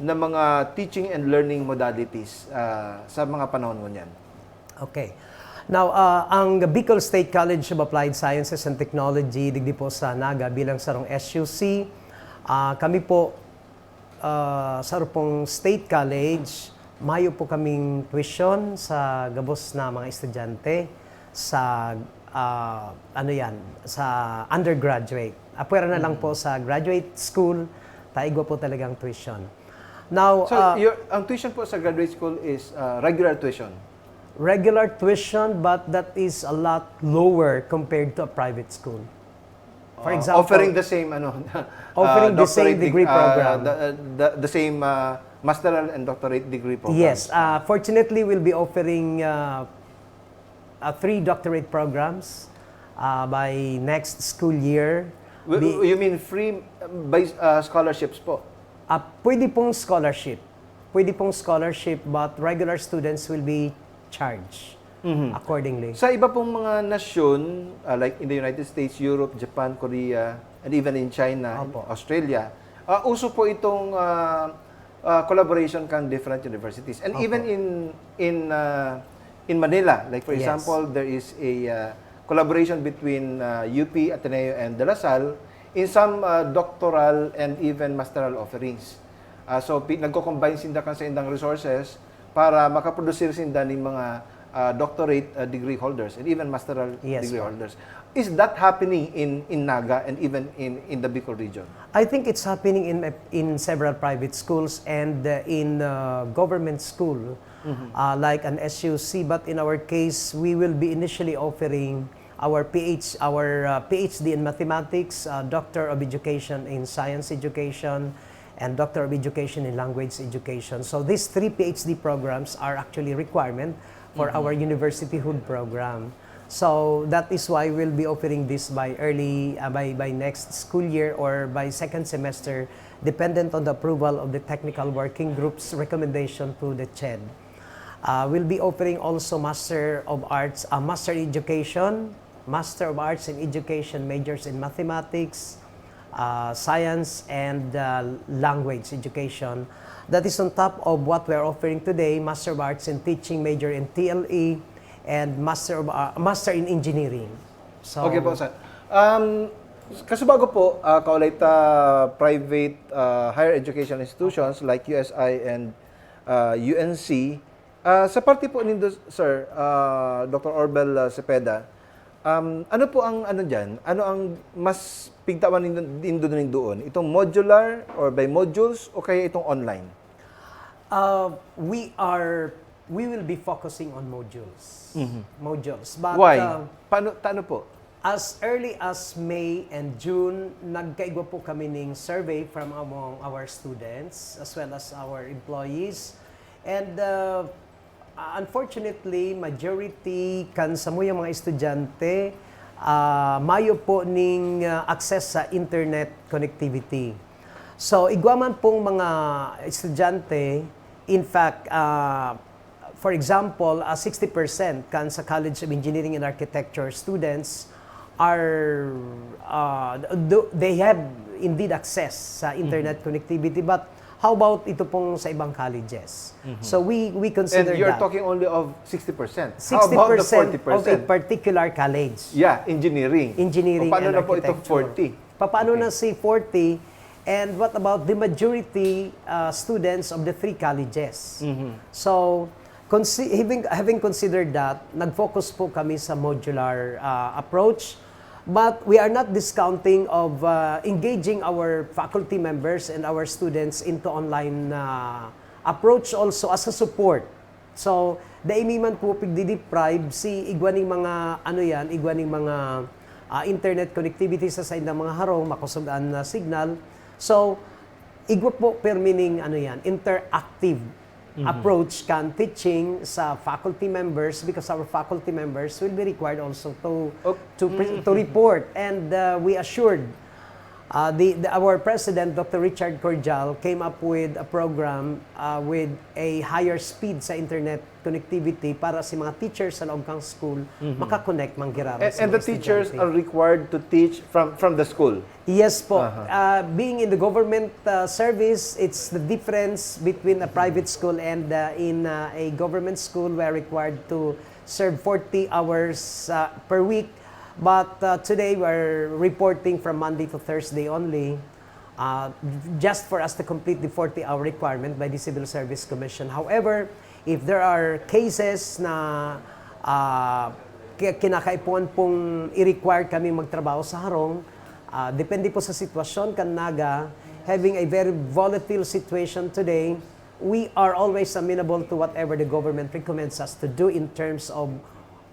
na mga teaching and learning modalities, ah, sa mga panahon ngunyan? Okay. Now, ah, ang Bicol State College of Applied Sciences and Technology, digdi po sa Naga, bilang sarong S U C, ah, kami po, ah, saro pong state college, mayo po kaming tuition sa gabos na mga estudyante sa, ah, ano yan, sa undergraduate. Apwera na lang po sa graduate school, ta igwa po talagang tuition. Now, So, ah, your, ang tuition po sa graduate school is, ah, regular tuition? Regular tuition, but that is a lot lower compared to a private school. For Uh, example, offering the same, ano, uh, Offering the same doctorate deg- degree uh, program. The, the, the same uh, masteral and doctorate degree programs. Yes. Uh, fortunately, we'll be offering uh, uh, three doctorate programs uh, by next school year. W- Be- you mean free uh, by uh, scholarships po? Ah, pwede pong scholarship. Pwede pong scholarship, but regular students will be charged accordingly. Sa iba pong mga nasyon, uh, like in the United States, Europe, Japan, Korea, and even in China, Opo. Australia, uh, uso po itong uh, uh, collaboration kang different universities. And Opo. Even in in uh, in Manila, like for Yes. example, there is a uh, collaboration between uh, U P Ateneo and De La Salle in some uh, doctoral and even masteral offerings. Uh, so, pi- nagko-combine sinda kan sa indang resources para makaproduce sinda ning mga uh, doctorate uh, degree holders and even masteral Yes, degree po. Holders. Is that happening in in Naga and even in in the Bicol region? I think it's happening in in several private schools and uh, in uh, government school, uh, like an S U C. But in our case, we will be initially offering our P H our uh, P H D in mathematics, uh, Doctor of Education in Science Education, and Doctor of Education in Language Education. So these three P H D programs are actually requirement for our universityhood program. So that is why we'll be offering this by early, uh, by, by next school year or by second semester, dependent on the approval of the technical working group's recommendation to the CHED. Uh, we'll be offering also Master of Arts, uh, Master in Education, Master of Arts in Education, majors in mathematics, uh, science, and uh, language education. That is on top of what we are offering today, Master of Arts in Teaching, major in T L E, and Master of uh, Master in Engineering. So, Okay po, sir. Um, kasubago po, uh, kaulay ta private uh, higher education institutions like U S I and uh, U N C, uh, sa parte po nindo, sir, uh, Doctor Orbel uh, Cepeda, um, ano po ang ano diyan? Ano ang mas pigtawan nindo, nindo ning doon? Itong modular or by modules o kaya itong online? Uh, we are we will be focusing on modules. Modules. But Why? Uh, Paano, taano po? As early as May and June, nagkaigwa po kami ning survey from among our students as well as our employees. And uh, unfortunately, majority kan samuyang mga estudyante, ah, mayo po ning ah, access sa internet connectivity. So, igwa man pong mga estudyante, in fact, ah, for example, ah, sixty percent kan sa College of Engineering and Architecture students are, ah, do, they have indeed access sa internet connectivity, but how about ito pong sa ibang colleges? So we we consider And you're that. Talking only of sixty percent. How about the sixty percent forty percent? Of a particular college. Yeah, engineering. Engineering O, paano and na po itong architecture. forty? Paano Okay. Na si forty? And what about the majority uh, students of the three colleges? Mm-hmm. So, consi- having, having considered that, nag-focus po kami sa modular uh, approach. But we are not discounting of uh, engaging our faculty members and our students into online uh, approach also as a support. So, dai mi man po pigdi-deprive si igwa ning mga, ano yan, igwa ning mga ah, internet connectivity sa saindang mga harong, makosog an ah, signal. So, igwa po permi ning, ano yan, interactive approach kan teaching sa faculty members, because our faculty members will be required also to Okay. to pre- to report, and uh, we assured Uh, the, the, our president, Doctor Richard Cordial, came up with a program uh, with a higher speed sa internet connectivity para sa mga teachers sa loob kang school, mm-hmm, makakonect man giraray. And, and the teachers are required to teach from from the school. Yes po. Uh-huh. Uh, being in the government uh, service, it's the difference between a private school and uh, in uh, a government school, we are required to serve forty hours uh, per week. But uh, today, we're reporting from Monday to Thursday only, uh, just for us to complete the forty-hour requirement by the Civil Service Commission. However, if there are cases na uh, kinakaipuhan pong i-require kami magtrabaho sa harong, uh, depende po sa sitwasyon kan Naga, having a very volatile situation today, we are always amenable to whatever the government recommends us to do in terms of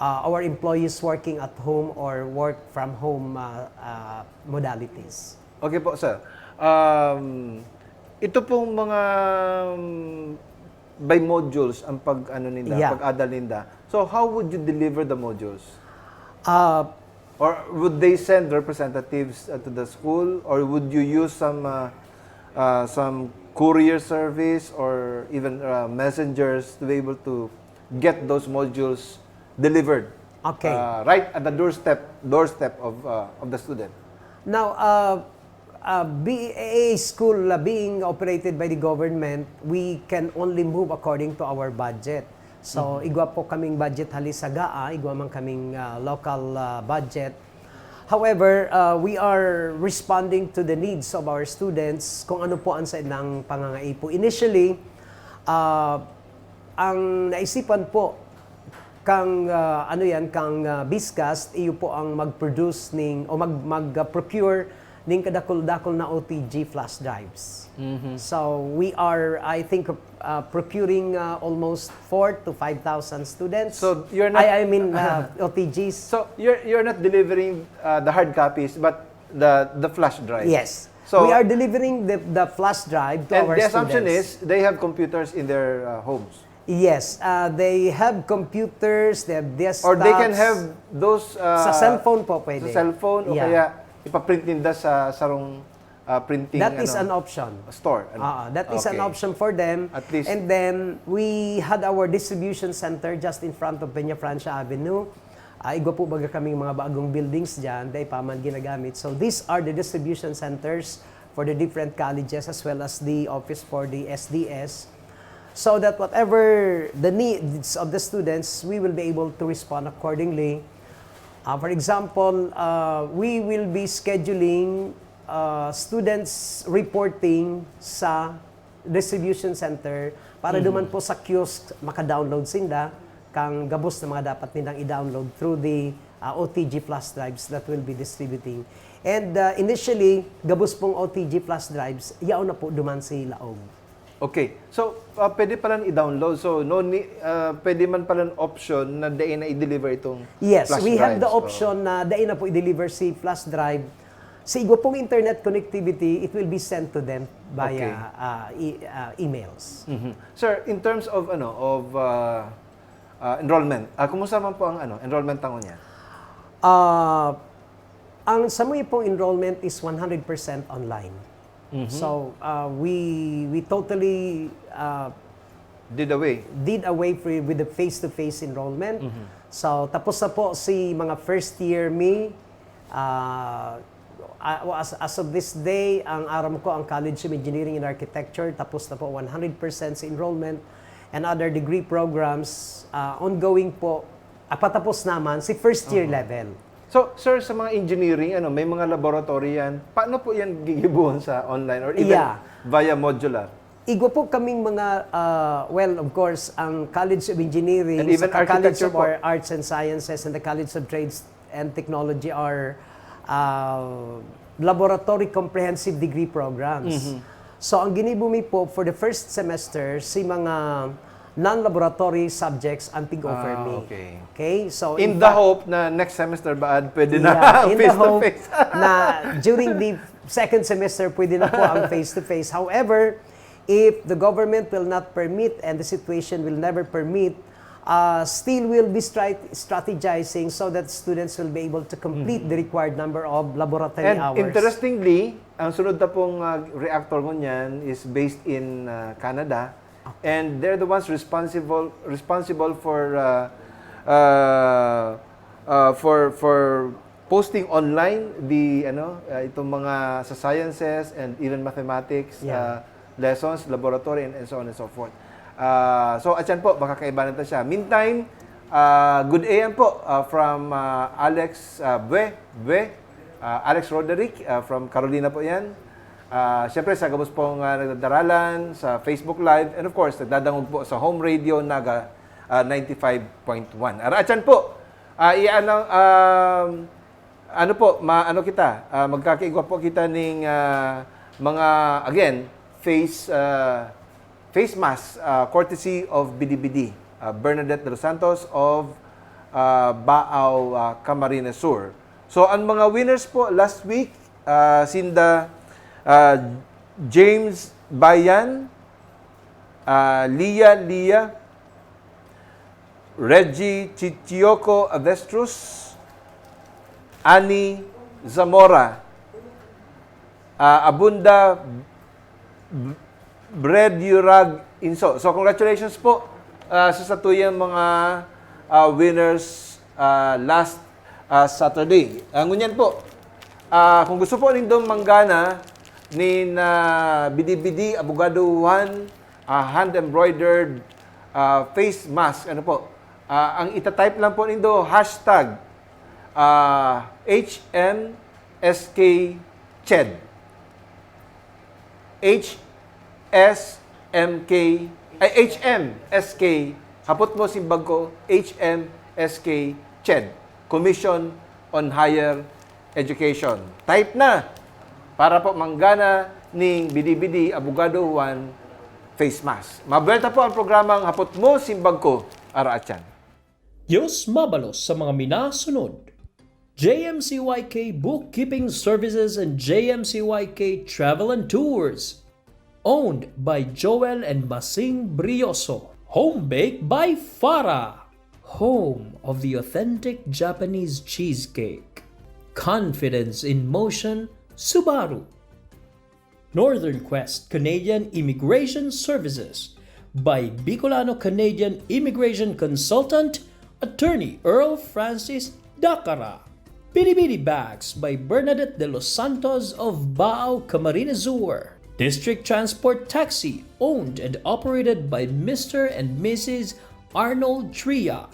uh, our employees working at home or work from home uh, uh, modalities. Okay po, sir. Um, ito pong mga um, by modules ang pag ano ninda, yeah, pag-adal ninda. So how would you deliver the modules? Uh, or would they send representatives uh, to the school, or would you use some uh, uh, some courier service or even uh, messengers to be able to get those modules delivered. Okay. Uh, right at the doorstep doorstep of uh, of the student. Now, uh, uh, be, a school uh, being operated by the government, we can only move according to our budget. So, mm-hmm, igwa po kaming budget hali sa GAA, igwa man kaming uh, local uh, budget. However, uh, we are responding to the needs of our students kung ano po ang sa ilang pangangaipo. Initially, uh, ang naisipan po kang uh, ano yan, kang uh, Biscast, iyo po ang mag-produce ning o mag mag-procure ning kadakul-dakul na O T G flash drives. Mm-hmm. So we are, I think, uh, procuring uh, almost four to five thousand students. So you're not I, I mean uh, O T Gs. So you're you're not delivering uh, the hard copies but the the flash drive. Yes. So we are delivering the, the flash drive to and our the assumption students. Is they have computers in their uh, homes. Yes, uh, they have computers, they have desktops. Or they can have those uh, sa cellphone po pwede. Sa cellphone o yeah. Kaya ipaprint ninda sa sarong uh, printing. That is ano, an option. Store. Ano? Uh, that is okay. An option for them. At least. And then we had our distribution center just in front of Peña Francia Avenue. Uh, igwa po baga kaming mga bagong buildings dyan, dahil pa man ginagamit. So these are the distribution centers for the different colleges as well as the office for the S D S. So that whatever the needs of the students, we will be able to respond accordingly. Uh, for example, uh, we will be scheduling uh, students reporting sa distribution center para mm-hmm. Duman po sa kiosk maka-download sinda kang gabos na mga dapat nilang i-download through the uh, O T G flash drives that will be distributing. And uh, initially, gabos pong O T G flash drives, yaon na po duman si laog. Okay. So, uh, pwede pala i-download. So, no, ni, uh, pwede man pala option na dai na i-deliver itong yes, flash drives. Yes, we have the option na dai na po i-deliver si flash drive. Sa igwa pong internet connectivity, it will be sent to them via okay. uh, e- uh, emails. Mm-hmm. Sir, in terms of ano of uh, uh, enrollment, uh, kumusta man po ang ano enrollment tango niya? Uh, ang samuya pong enrollment is one hundred percent online. Mm-hmm. So uh, we we totally uh, did away did away free with the face-to-face enrollment. Mm-hmm. So tapos na po si mga first year me uh, as, as of this day, ang aram ko ang College of Engineering and Architecture tapos na po one hundred percent sa enrollment and other degree programs uh, ongoing po. Ah, patapos naman si first year uh-huh. Level. So, sir, sa mga engineering, ano, may mga laboratory yan. Paano po yan gigibuhon sa online or even yeah. Via modular? Igwa po kaming mga, uh, well, of course, ang College of Engineering, and even sa College of Arts and Sciences and the College of Trades and Technology are uh, laboratory comprehensive degree programs. Mm-hmm. So, ang ginibo mi po for the first semester, si mga non-laboratory subjects ang tig-offer ah, mi. Okay. Okay? So, in, in fact, the hope na next semester ba pwede yeah, na face-to-face? Na during the second semester, pwede na po ang face-to-face. However, if the government will not permit and the situation will never permit, uh, still will be strat- strategizing so that students will be able to complete the required number of laboratory And hours. Interestingly, ang sunod na pong ah, reactor ngunyan is based in ah, Canada. And they're the ones responsible responsible for ah, ah, ah, for for posting online the ano ah, itong mga sa sciences and even mathematics Yeah. ah, lessons, laboratory, and, and so on and so forth. Ah, so, atyan po, makakaibanan ta siya. Meantime, ah, good A M po ah, from ah, Alex ah, Bue, Bue, ah, Alex Roderick ah, from Carolina po yan. Ah, Siyempre, sa gabos pong ah, nagdadaralan, sa Facebook Live, and of course, nagdadangog po sa Home Radio Naga ah, ninety-five point one. Ara, atyan po, ah, i-ano, um, ano po, ma, ano kita, ah, magkakaigwa po kita ning ah, mga, again, face, ah, face mask, ah, courtesy of B D B D, ah, Bernadette de los Santos of ah, Baao, ah, Camarines Sur. So, ang mga winners po last week, ah, sinda ah, James Bayan, ah, Lia Lia, Reggie Chichioko Avestruz, Annie Zamora, ah, Abunda B- Bred Yurag Inso. So, congratulations po ah, sa satuyang mga ah, winners ah, last ah, Saturday. Ah, ngunyan po, ah, kung gusto po nindong manggana nin ah, Bidi-Bidi Abogado Juan ah, hand-embroidered ah, face mask, ano po, ah, ang itatype lang po nindo, hashtag ah, H M S K CHED. H S M K, ay, H M S K, hapot mo simbag ko, H M S K CHED, Commission on Higher Education. Type na para po manggana ning Bidi-Bidi Abogado Juan face mask. Mabuelta po ang programang Hapot Mo, Simbag Ko, Ara Atyan. Diyos mabalos sa mga minasunod. J M C Y K Bookkeeping Services and J M C Y K Travel and Tours. Owned by Joel and Masing Brioso. Home baked by Farah. Home of the authentic Japanese cheesecake. Confidence in motion, Subaru. Northern Quest Canadian Immigration Services by Bicolano Canadian Immigration Consultant, Attorney Earl Francis Dacara. Bidi-Bidi Bags by Bernadette de los Santos of Baao, Camarines Sur. District Transport Taxi, owned and operated by Mister and Missus Arnold Tria.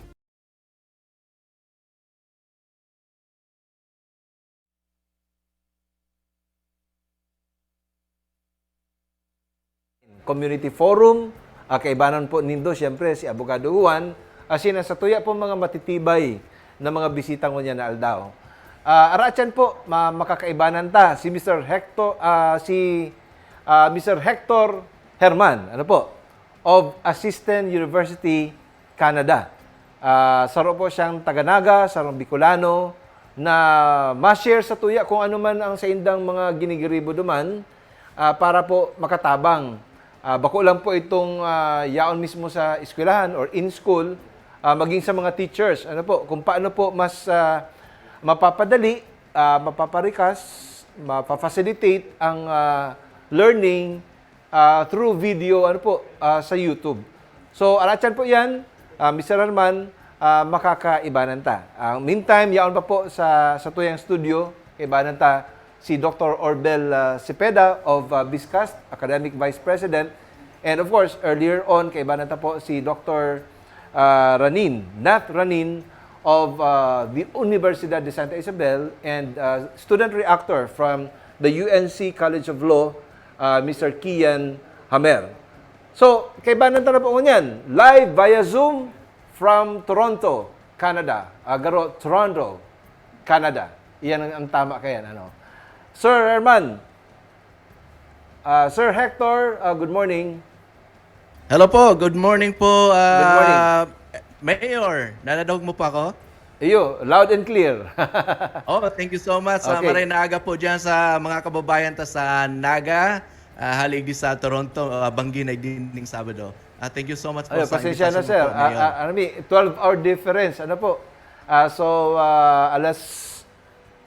Community Forum, ah, kaibanan po nindo, siyempre, si Abogado Juan, asin ang satuya po mga matitibay na mga bisita ngunyan na aldaw. Ah, ara atyan po, ma- makakaibanan ta, si Mister Hector, ah, si ah, Mister Hector Herman, ano po, of Assistance University, Canada. Ah, saro po siyang taga-Naga, sarong Bicolano, na ma-share satuya kung ano man ang saindang mga ginigiribo duman, ah, para po makatabang. Ah, bako lang po itong ah, yaon mismo sa eskwelahan or in school, ah, maging sa mga teachers. Ano po, kung paano po mas ah, mapapadali, ah, mapaparikas, mapa-facilitate ang ah, learning ah, through video, ano po, ah, sa YouTube. So, ara atyan po yan, ah, Mister Herman, ah, makakaibanan ta. Ang meantime, yaon pa po sa satuyang studio, kaibanan ta si Doctor Orbel ah, Cepeda of ah, BISCAST, Academic Vice President. And of course, earlier on, kaibanan ta po si Doctor ah, Ranin, Nath Ranin of ah, the Universidad de Santa Isabel and ah, student reactor from the U N C College of Law, ah, Mister Kian Hamer. So, kaibanan ta na po ngunyan, live via Zoom from Toronto, Canada. Ah, garo, Toronto, Canada. Iyan ang, ang tama kayan, ano. Sir Herman, ah, Sir Hector, ah, good morning. Hello po, good morning po, Good morning. ah, Mayor. Nanadog mo po ako? Iyo, loud and clear. Oh, thank you so much. Ah, Okay. Maray na aga po dyan sa mga kababayan ta sa Naga, Ah, hali igdi sa Toronto, ah, banggi na igdi ning Sabado. Ah, thank you so much po Ayun, sa pasensya na, invitation sir. po, Ah, Mayor. ah, ano mi, twelve-hour difference. Ano po? Ah, so, ah, alas,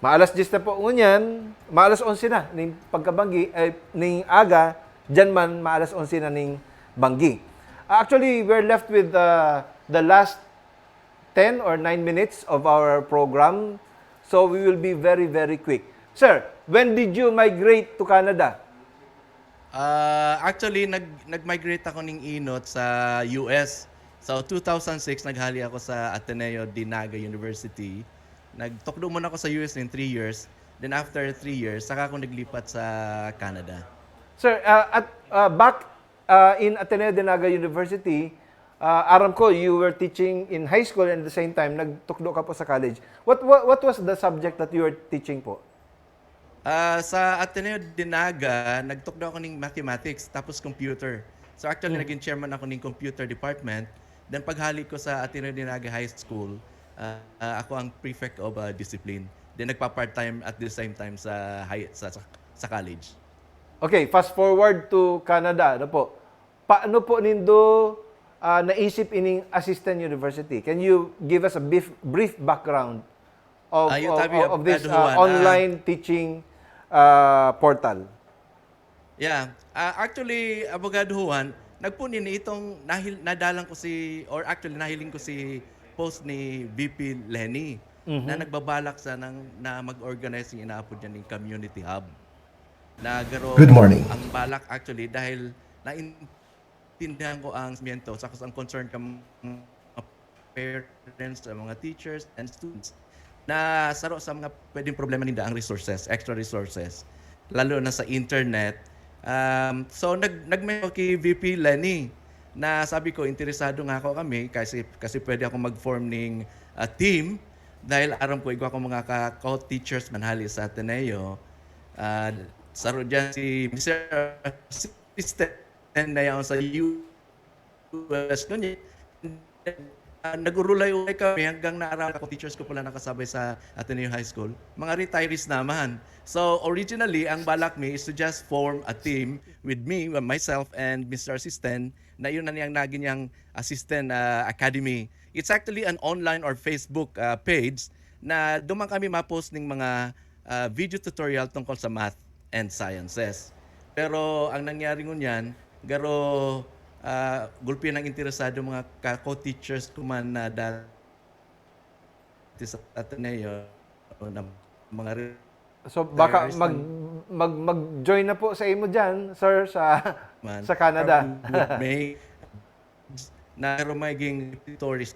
maalas diyes na po ngunyan, maalas onse na ning pagkabanggi, eh, ning aga, diyan man, maalas onse na ning banggi. Ah, actually, we're left with uh, the last ten or nine minutes of our program. So, we will be very, very quick. Sir, when did you migrate to Canada? Ah, actually, nag-, nag-migrate ako ning inot sa U S. So, two thousand six, naghali ako sa Ateneo de Naga University. Nagtukdo muna ako sa U S ning three years. Then after three years, saka ako naglipat sa Canada. Sir, uh, at uh, back uh, in Ateneo de Naga University, uh, aram ko, you were teaching in high school and at the same time, nagtukdo ka po sa college. What, what, what was the subject that you were teaching po? Ah, sa Ateneo de Naga, nagtukdo ako ning mathematics tapos computer. So actually, naging chairman ako ning computer department. Then paghali ko sa Ateneo de Naga High School, ah, ah, ako ang prefect of ah, discipline. Then nagpa-part-time at the same time sa high, sa, sa, sa college. Okay, fast forward to Canada, ano po? Paano po nindo ah, naisip ining Assistant University? Can you give us a brief, brief background of, Ayun, of, tabi, of this Abogado ah, Juan, ah. online teaching ah, portal? Yeah. Ah, actually, Abogado Juan, nagpunin itong nahil, nadalang ko si, or actually, nahiling ko si post ni V P Leni na nagbabalak sanang na mag-organize yung inaapod niya ng community hub. Na garo Good morning. Ang balak actually dahil naintindihan ko ang sentimiento, saka ang concern ka mga parents, sa mga teachers and students na saro sa mga pwedeng problema ninda ang resources, extra resources, lalo na sa internet. Um, so nag nagmail ako kay V P Leni na sabi ko interesado nga ako kami kasi kasi pwede ako mag-form ning ah, team dahil aram ko igwa akong mga ka- co-teachers manhali sa Ateneo. Ah, saro dyan si Mister Assistant na yaon sa U S ngunyan. Ah, nag-urulay-ulay kami hanggang naaraman ako, teachers ko pala nakasabay sa Ateneo High School. Mga retirees naman. So, originally, ang balak mi is to just form a team with me, myself, and Mister Assistant, na yun na niyang naging niyang Assistant ah, Academy. It's actually an online or Facebook ah, page na duman kami ma-post ning mga ah, video tutorial tungkol sa math and sciences. Pero ang nangyari ngunyan, garo ah, gulpi ng interesado mga ka-co-teachers ko man na dati sa Ateneo, na mga re- So baka There's mag, an- mag, mag-join na po sa imo dyan, sir, sa, man, sa Canada. Would may na magiging tourist.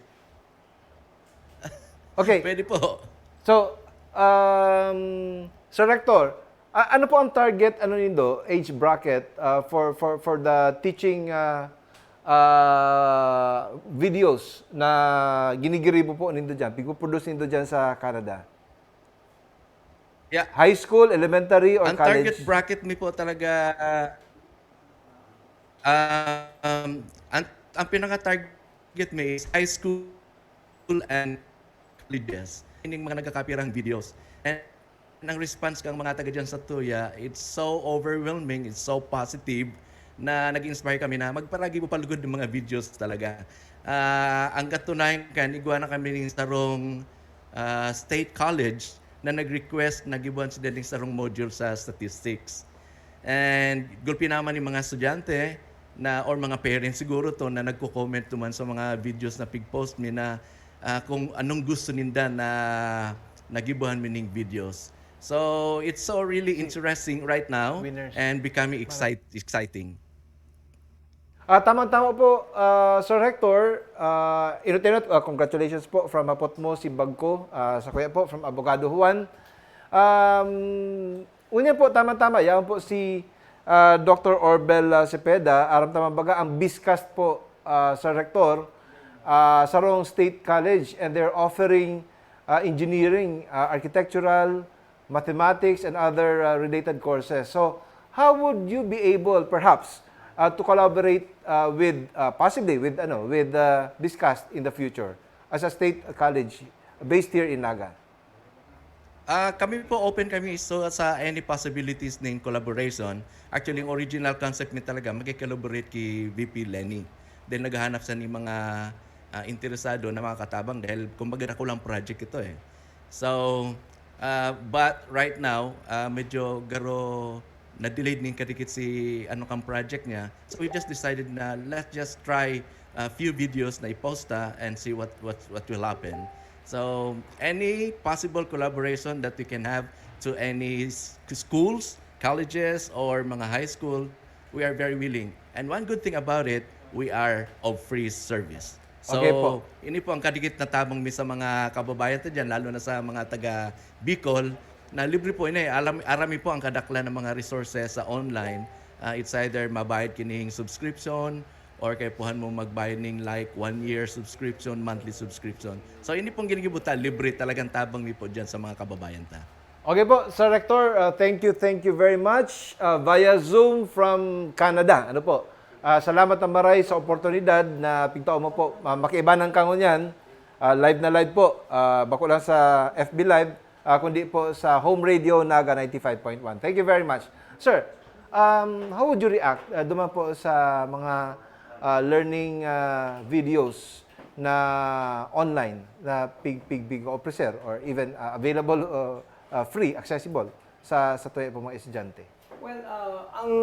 Okay. Pwede po. So, um, Sir Rector, a- ano po ang target, ano nindo, age bracket uh, for for for the teaching uh, uh, videos na ginigiribo po nindo diyan, pigpo-produce nindo diyan sa Canada? Yeah. High school, elementary or Ang college? Target bracket mi po talaga ah, um, ang, ang pinaka-target mi is high school and colleges. Ining mga nagkakapirang videos. And ang response kang mga taga dyan sa Tuya, it's so overwhelming, it's so positive na nag-inspire kami na magparagibo palugod ng mga videos talaga. Ah, ang katunayan kan, igwa na kami ning sarong ah, state college na nag-request na gibuhan sila ning sarong module sa statistics. And gulpi naman yung mga estudyante na or mga parents siguro to na nagko-comment naman sa mga videos na pig-post mi na ah, kung anong gusto ninda na nagibuhan mi ning videos. So it's so really interesting right now Winners. And becoming excite, exciting. Ah, tamang-tama po, ah, Sir Hector. Ah, inot-inot, ah, congratulations po from Hapot Mo, Simbag Ko, ah, sa kuya po, from Abogado Juan. Um, unya po, tamang-tama, yaon po si ah, Doctor Orbel ah, Cepeda, aram ta man baga ang BISCAST po, ah, Sir Hector, ah, sarong state college, and they're offering ah, engineering, ah, architectural, mathematics, and other ah, related courses. So, how would you be able, perhaps, ah, to collaborate ah, with, ah, possibly with, ano, with ah, BISCAST in the future as a state college based here in Naga? Ah, kami po, open kami so sa any possibilities nin collaboration. Actually, ang original concept mi talaga, maki-collaborate ki V P Leni. Then naghahanap siya nin mga, ah, interesado na makakatabang dahil kumbaga dakulang project ito, eh. So, ah, but right now, ah, medyo garo na-delayed nin kadikit si ano kang project niya. So we just decided na let's just try a few videos na i-post ta and see what what what will happen. So any possible collaboration that we can have to any s- schools, colleges, or mga high school, we are very willing. And one good thing about it, we are of free service. So, Okay po. Ini po ang kadikit na tabang mi sa mga kababayan ta dyan, lalo na sa mga taga Bicol, na libre po ini. Alam, arami po ang kadaklan ng mga resources sa online. Ah, it's either mabayad kining subscription or kaipuhan mo magbayad ning like one year subscription, monthly subscription. So ini pong ginigibo ta, libre talagang tabang mi po dyan sa mga kababayan ta. Okay po, Sir Rector, uh, thank you, thank you very much. Uh, via Zoom from Canada. Ano po? Uh, salamat na maray sa oportunidad na pigtao mo po. Uh, makiibanan ka ngunyan. Uh, live na live po. Uh, bako lang sa F B Live, uh, kundi po sa Home Radio Naga ninety-five point one. Thank you very much. Sir, um, how would you react uh, duman po sa mga uh, learning uh, videos na online na pig pig pig officer or even uh, available uh, uh, free, accessible sa sa tuya po mga estudyante? Well, uh, ang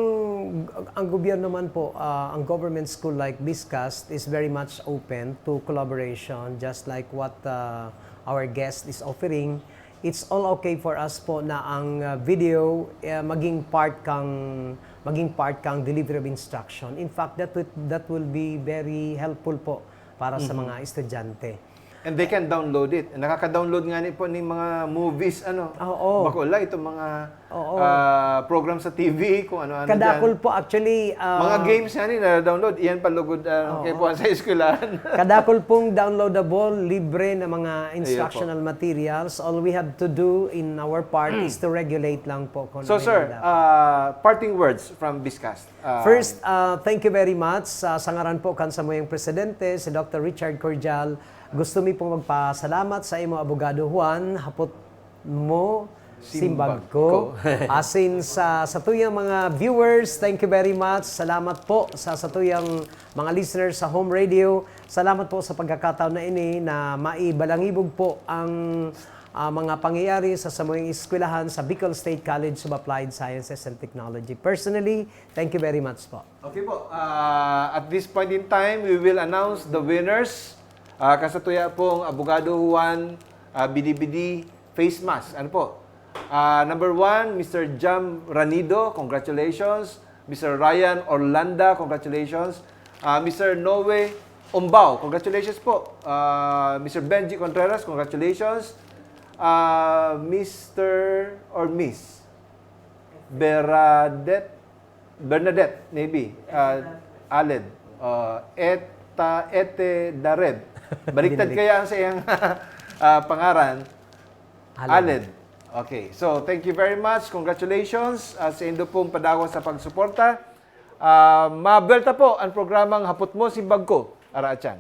ang gobyerno man po, uh, ang government school like BISCAST is very much open to collaboration, just like what uh, our guest is offering. It's all okay for us po na ang uh, video uh, maging part kang maging part kang delivery of instruction. In fact, that would, that will be very helpful po para sa mga estudyante. And they can download it. Nakaka-download nga ni po ng mga movies, ano. Oo. Bako lang itong mga Oo. ah, program sa T V, kung ano-ano Kadakol dyan. po actually uh, Mga games nga ni na-download. Iyan palugod uh, Oo. Kay po sa eskwelahan. Kadakol pong downloadable, libre na mga instructional materials. All we have to do in our part is to regulate lang po kung So ano sir, yung dapat. uh, parting words from BISCAST. Uh, First, uh, thank you very much. Sa, sa ngaran po kan samuyang presidente, si Doctor Richard Cordial, gusto mi pong magpasalamat sa imo, Abogado Juan, hapot mo, simbag ko. Asin sa satuyang mga viewers, thank you very much. Salamat po sa satuyang mga listeners sa Home Radio. Salamat po sa pagkakataon na ini na maibalangibog po ang ah, mga pangyayari sa samuyang eskwelahan sa Bicol State College of Applied Sciences and Technology. Personally, thank you very much po. Okay po. Ah, at this point in time, we will announce the winners. Uh, kasatuya pong Abogado Juan uh, Bidi-Bidi face mask. Ano po? Ah, number one, Mister Jam Ranido, congratulations. Mister Ryan Orlanda, congratulations. Ah, Mister Noe Ombao, congratulations po. Ah, Mister Benji Contreras, congratulations. Ah, Mister or Miss Beradet Bernadette, maybe. Ah, Aled. Ah, Eta, Ete Dared. Baliktad kaya ang sa iyang ah, pangaran. Aled. Okay. So, thank you very much. Congratulations ah, sa indo pong padagos sa pagsuporta. Ah, mabuelta po ang programang Hapot Mo, Simbag Ko. Ara atyan.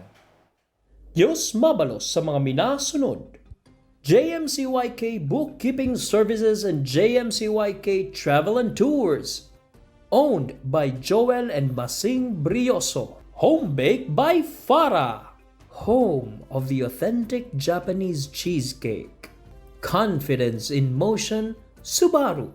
Diyos mabalos sa mga minasunod. J M C Y K Bookkeeping Services and J M C Y K Travel and Tours. Owned by Joel and Basing Brioso. Home baked by Farah. Home of the authentic Japanese cheesecake. Confidence in motion, Subaru.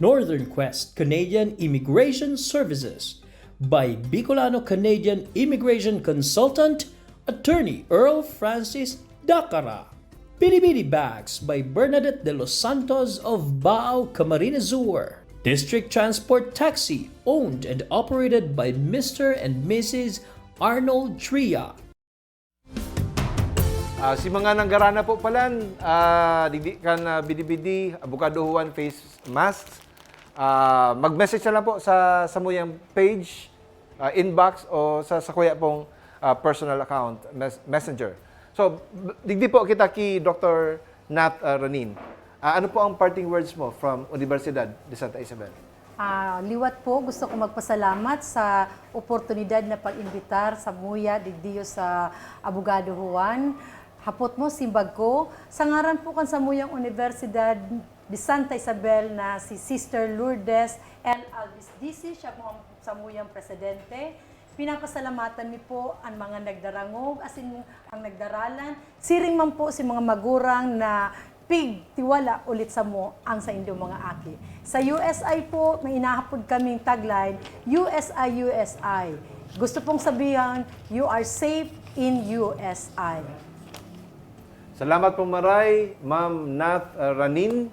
Northern Quest Canadian Immigration Services by Bicolano Canadian Immigration Consultant Attorney Earl Francis Dacara. Bidi-Bidi Bags by Bernadette de los Santos of Baao, Camarines Sur. District Transport Taxi, owned and operated by Mister and Missus Arnold Tria. Ah, si mga nanggarana po palan, ah, digdi kan ah, Bidi-Bidi, Abogado Juan face masks. Ah, mag-message na lang po sa samuyang page, ah, inbox o sa sakuya pong ah, personal account, mes- messenger. So, b- digdi po kita ki Doctor Nat ah, Ronin. Ah, ano po ang parting words mo from Universidad de Santa Isabel? Ah, liwat po, gusto ko magpasalamat sa oportunidad na pag-imbitar sa muya digdiyo sa Abogado Juan. Hapot mo, simbag ko, sa ngaran po kan samuyang Universidad de Santa Isabel na si Sister Lourdes L. Alvis D C, siya po ang samuyang presidente. Pinapasalamatan mi po ang mga nagdarangog, asin ang nagdaralan, siring man po si mga magurang na pigtiwala ulit samo ang saindong mga aki. Sa U S I po, may inahapod kaming tagline, "U S I, U S I." Gusto pong sabihan, "You are safe in U S I." Salamat po, Maray, Ma'am Nath uh, Ranin.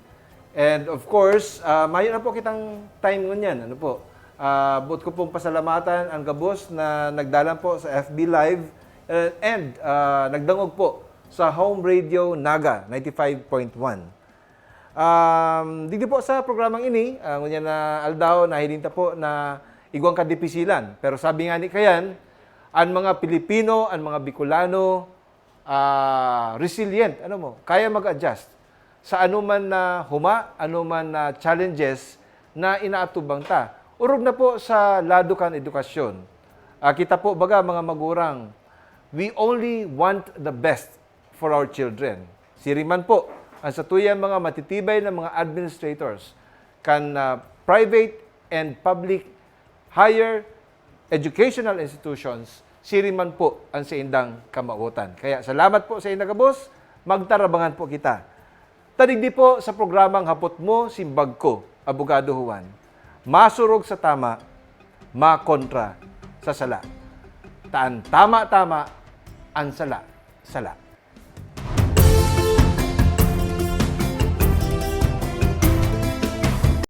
And of course, uh, mayo na po kitang time ngunyan. Ano po? Uh, buot ko pong pasalamatan ang gabos na nagdalan po sa F B Live uh, and uh, nagdangog po sa Home Radio Naga ninety-five point one. Um, digdi po sa programang ini, uh, ngunyan na aldaw, nahiling ta po na igwang kadipisilan. Pero sabi nga ni Kayan, ang mga Pilipino, ang mga Bicolano, ah, resilient, ano mo, kaya mag-adjust sa anuman na huma, anuman na challenges na inaatubang ta. Orog na po sa lado kan edukasyon. Ah, kita po, baga, mga magurang, we only want the best for our children. Siring man po, ang satuyang mga matitibay na mga administrators kan ah, private and public higher educational institutions, siring man po ang saindang kamawotan. Kaya salamat po sa inyo gabos, magtarabangan po kita. Ta digdi po sa programang Hapot Mo, Simbag Ko, Abogado Juan. Masurog sa tama, makontra sa sala. Ta an tama, tama, an sala, sala.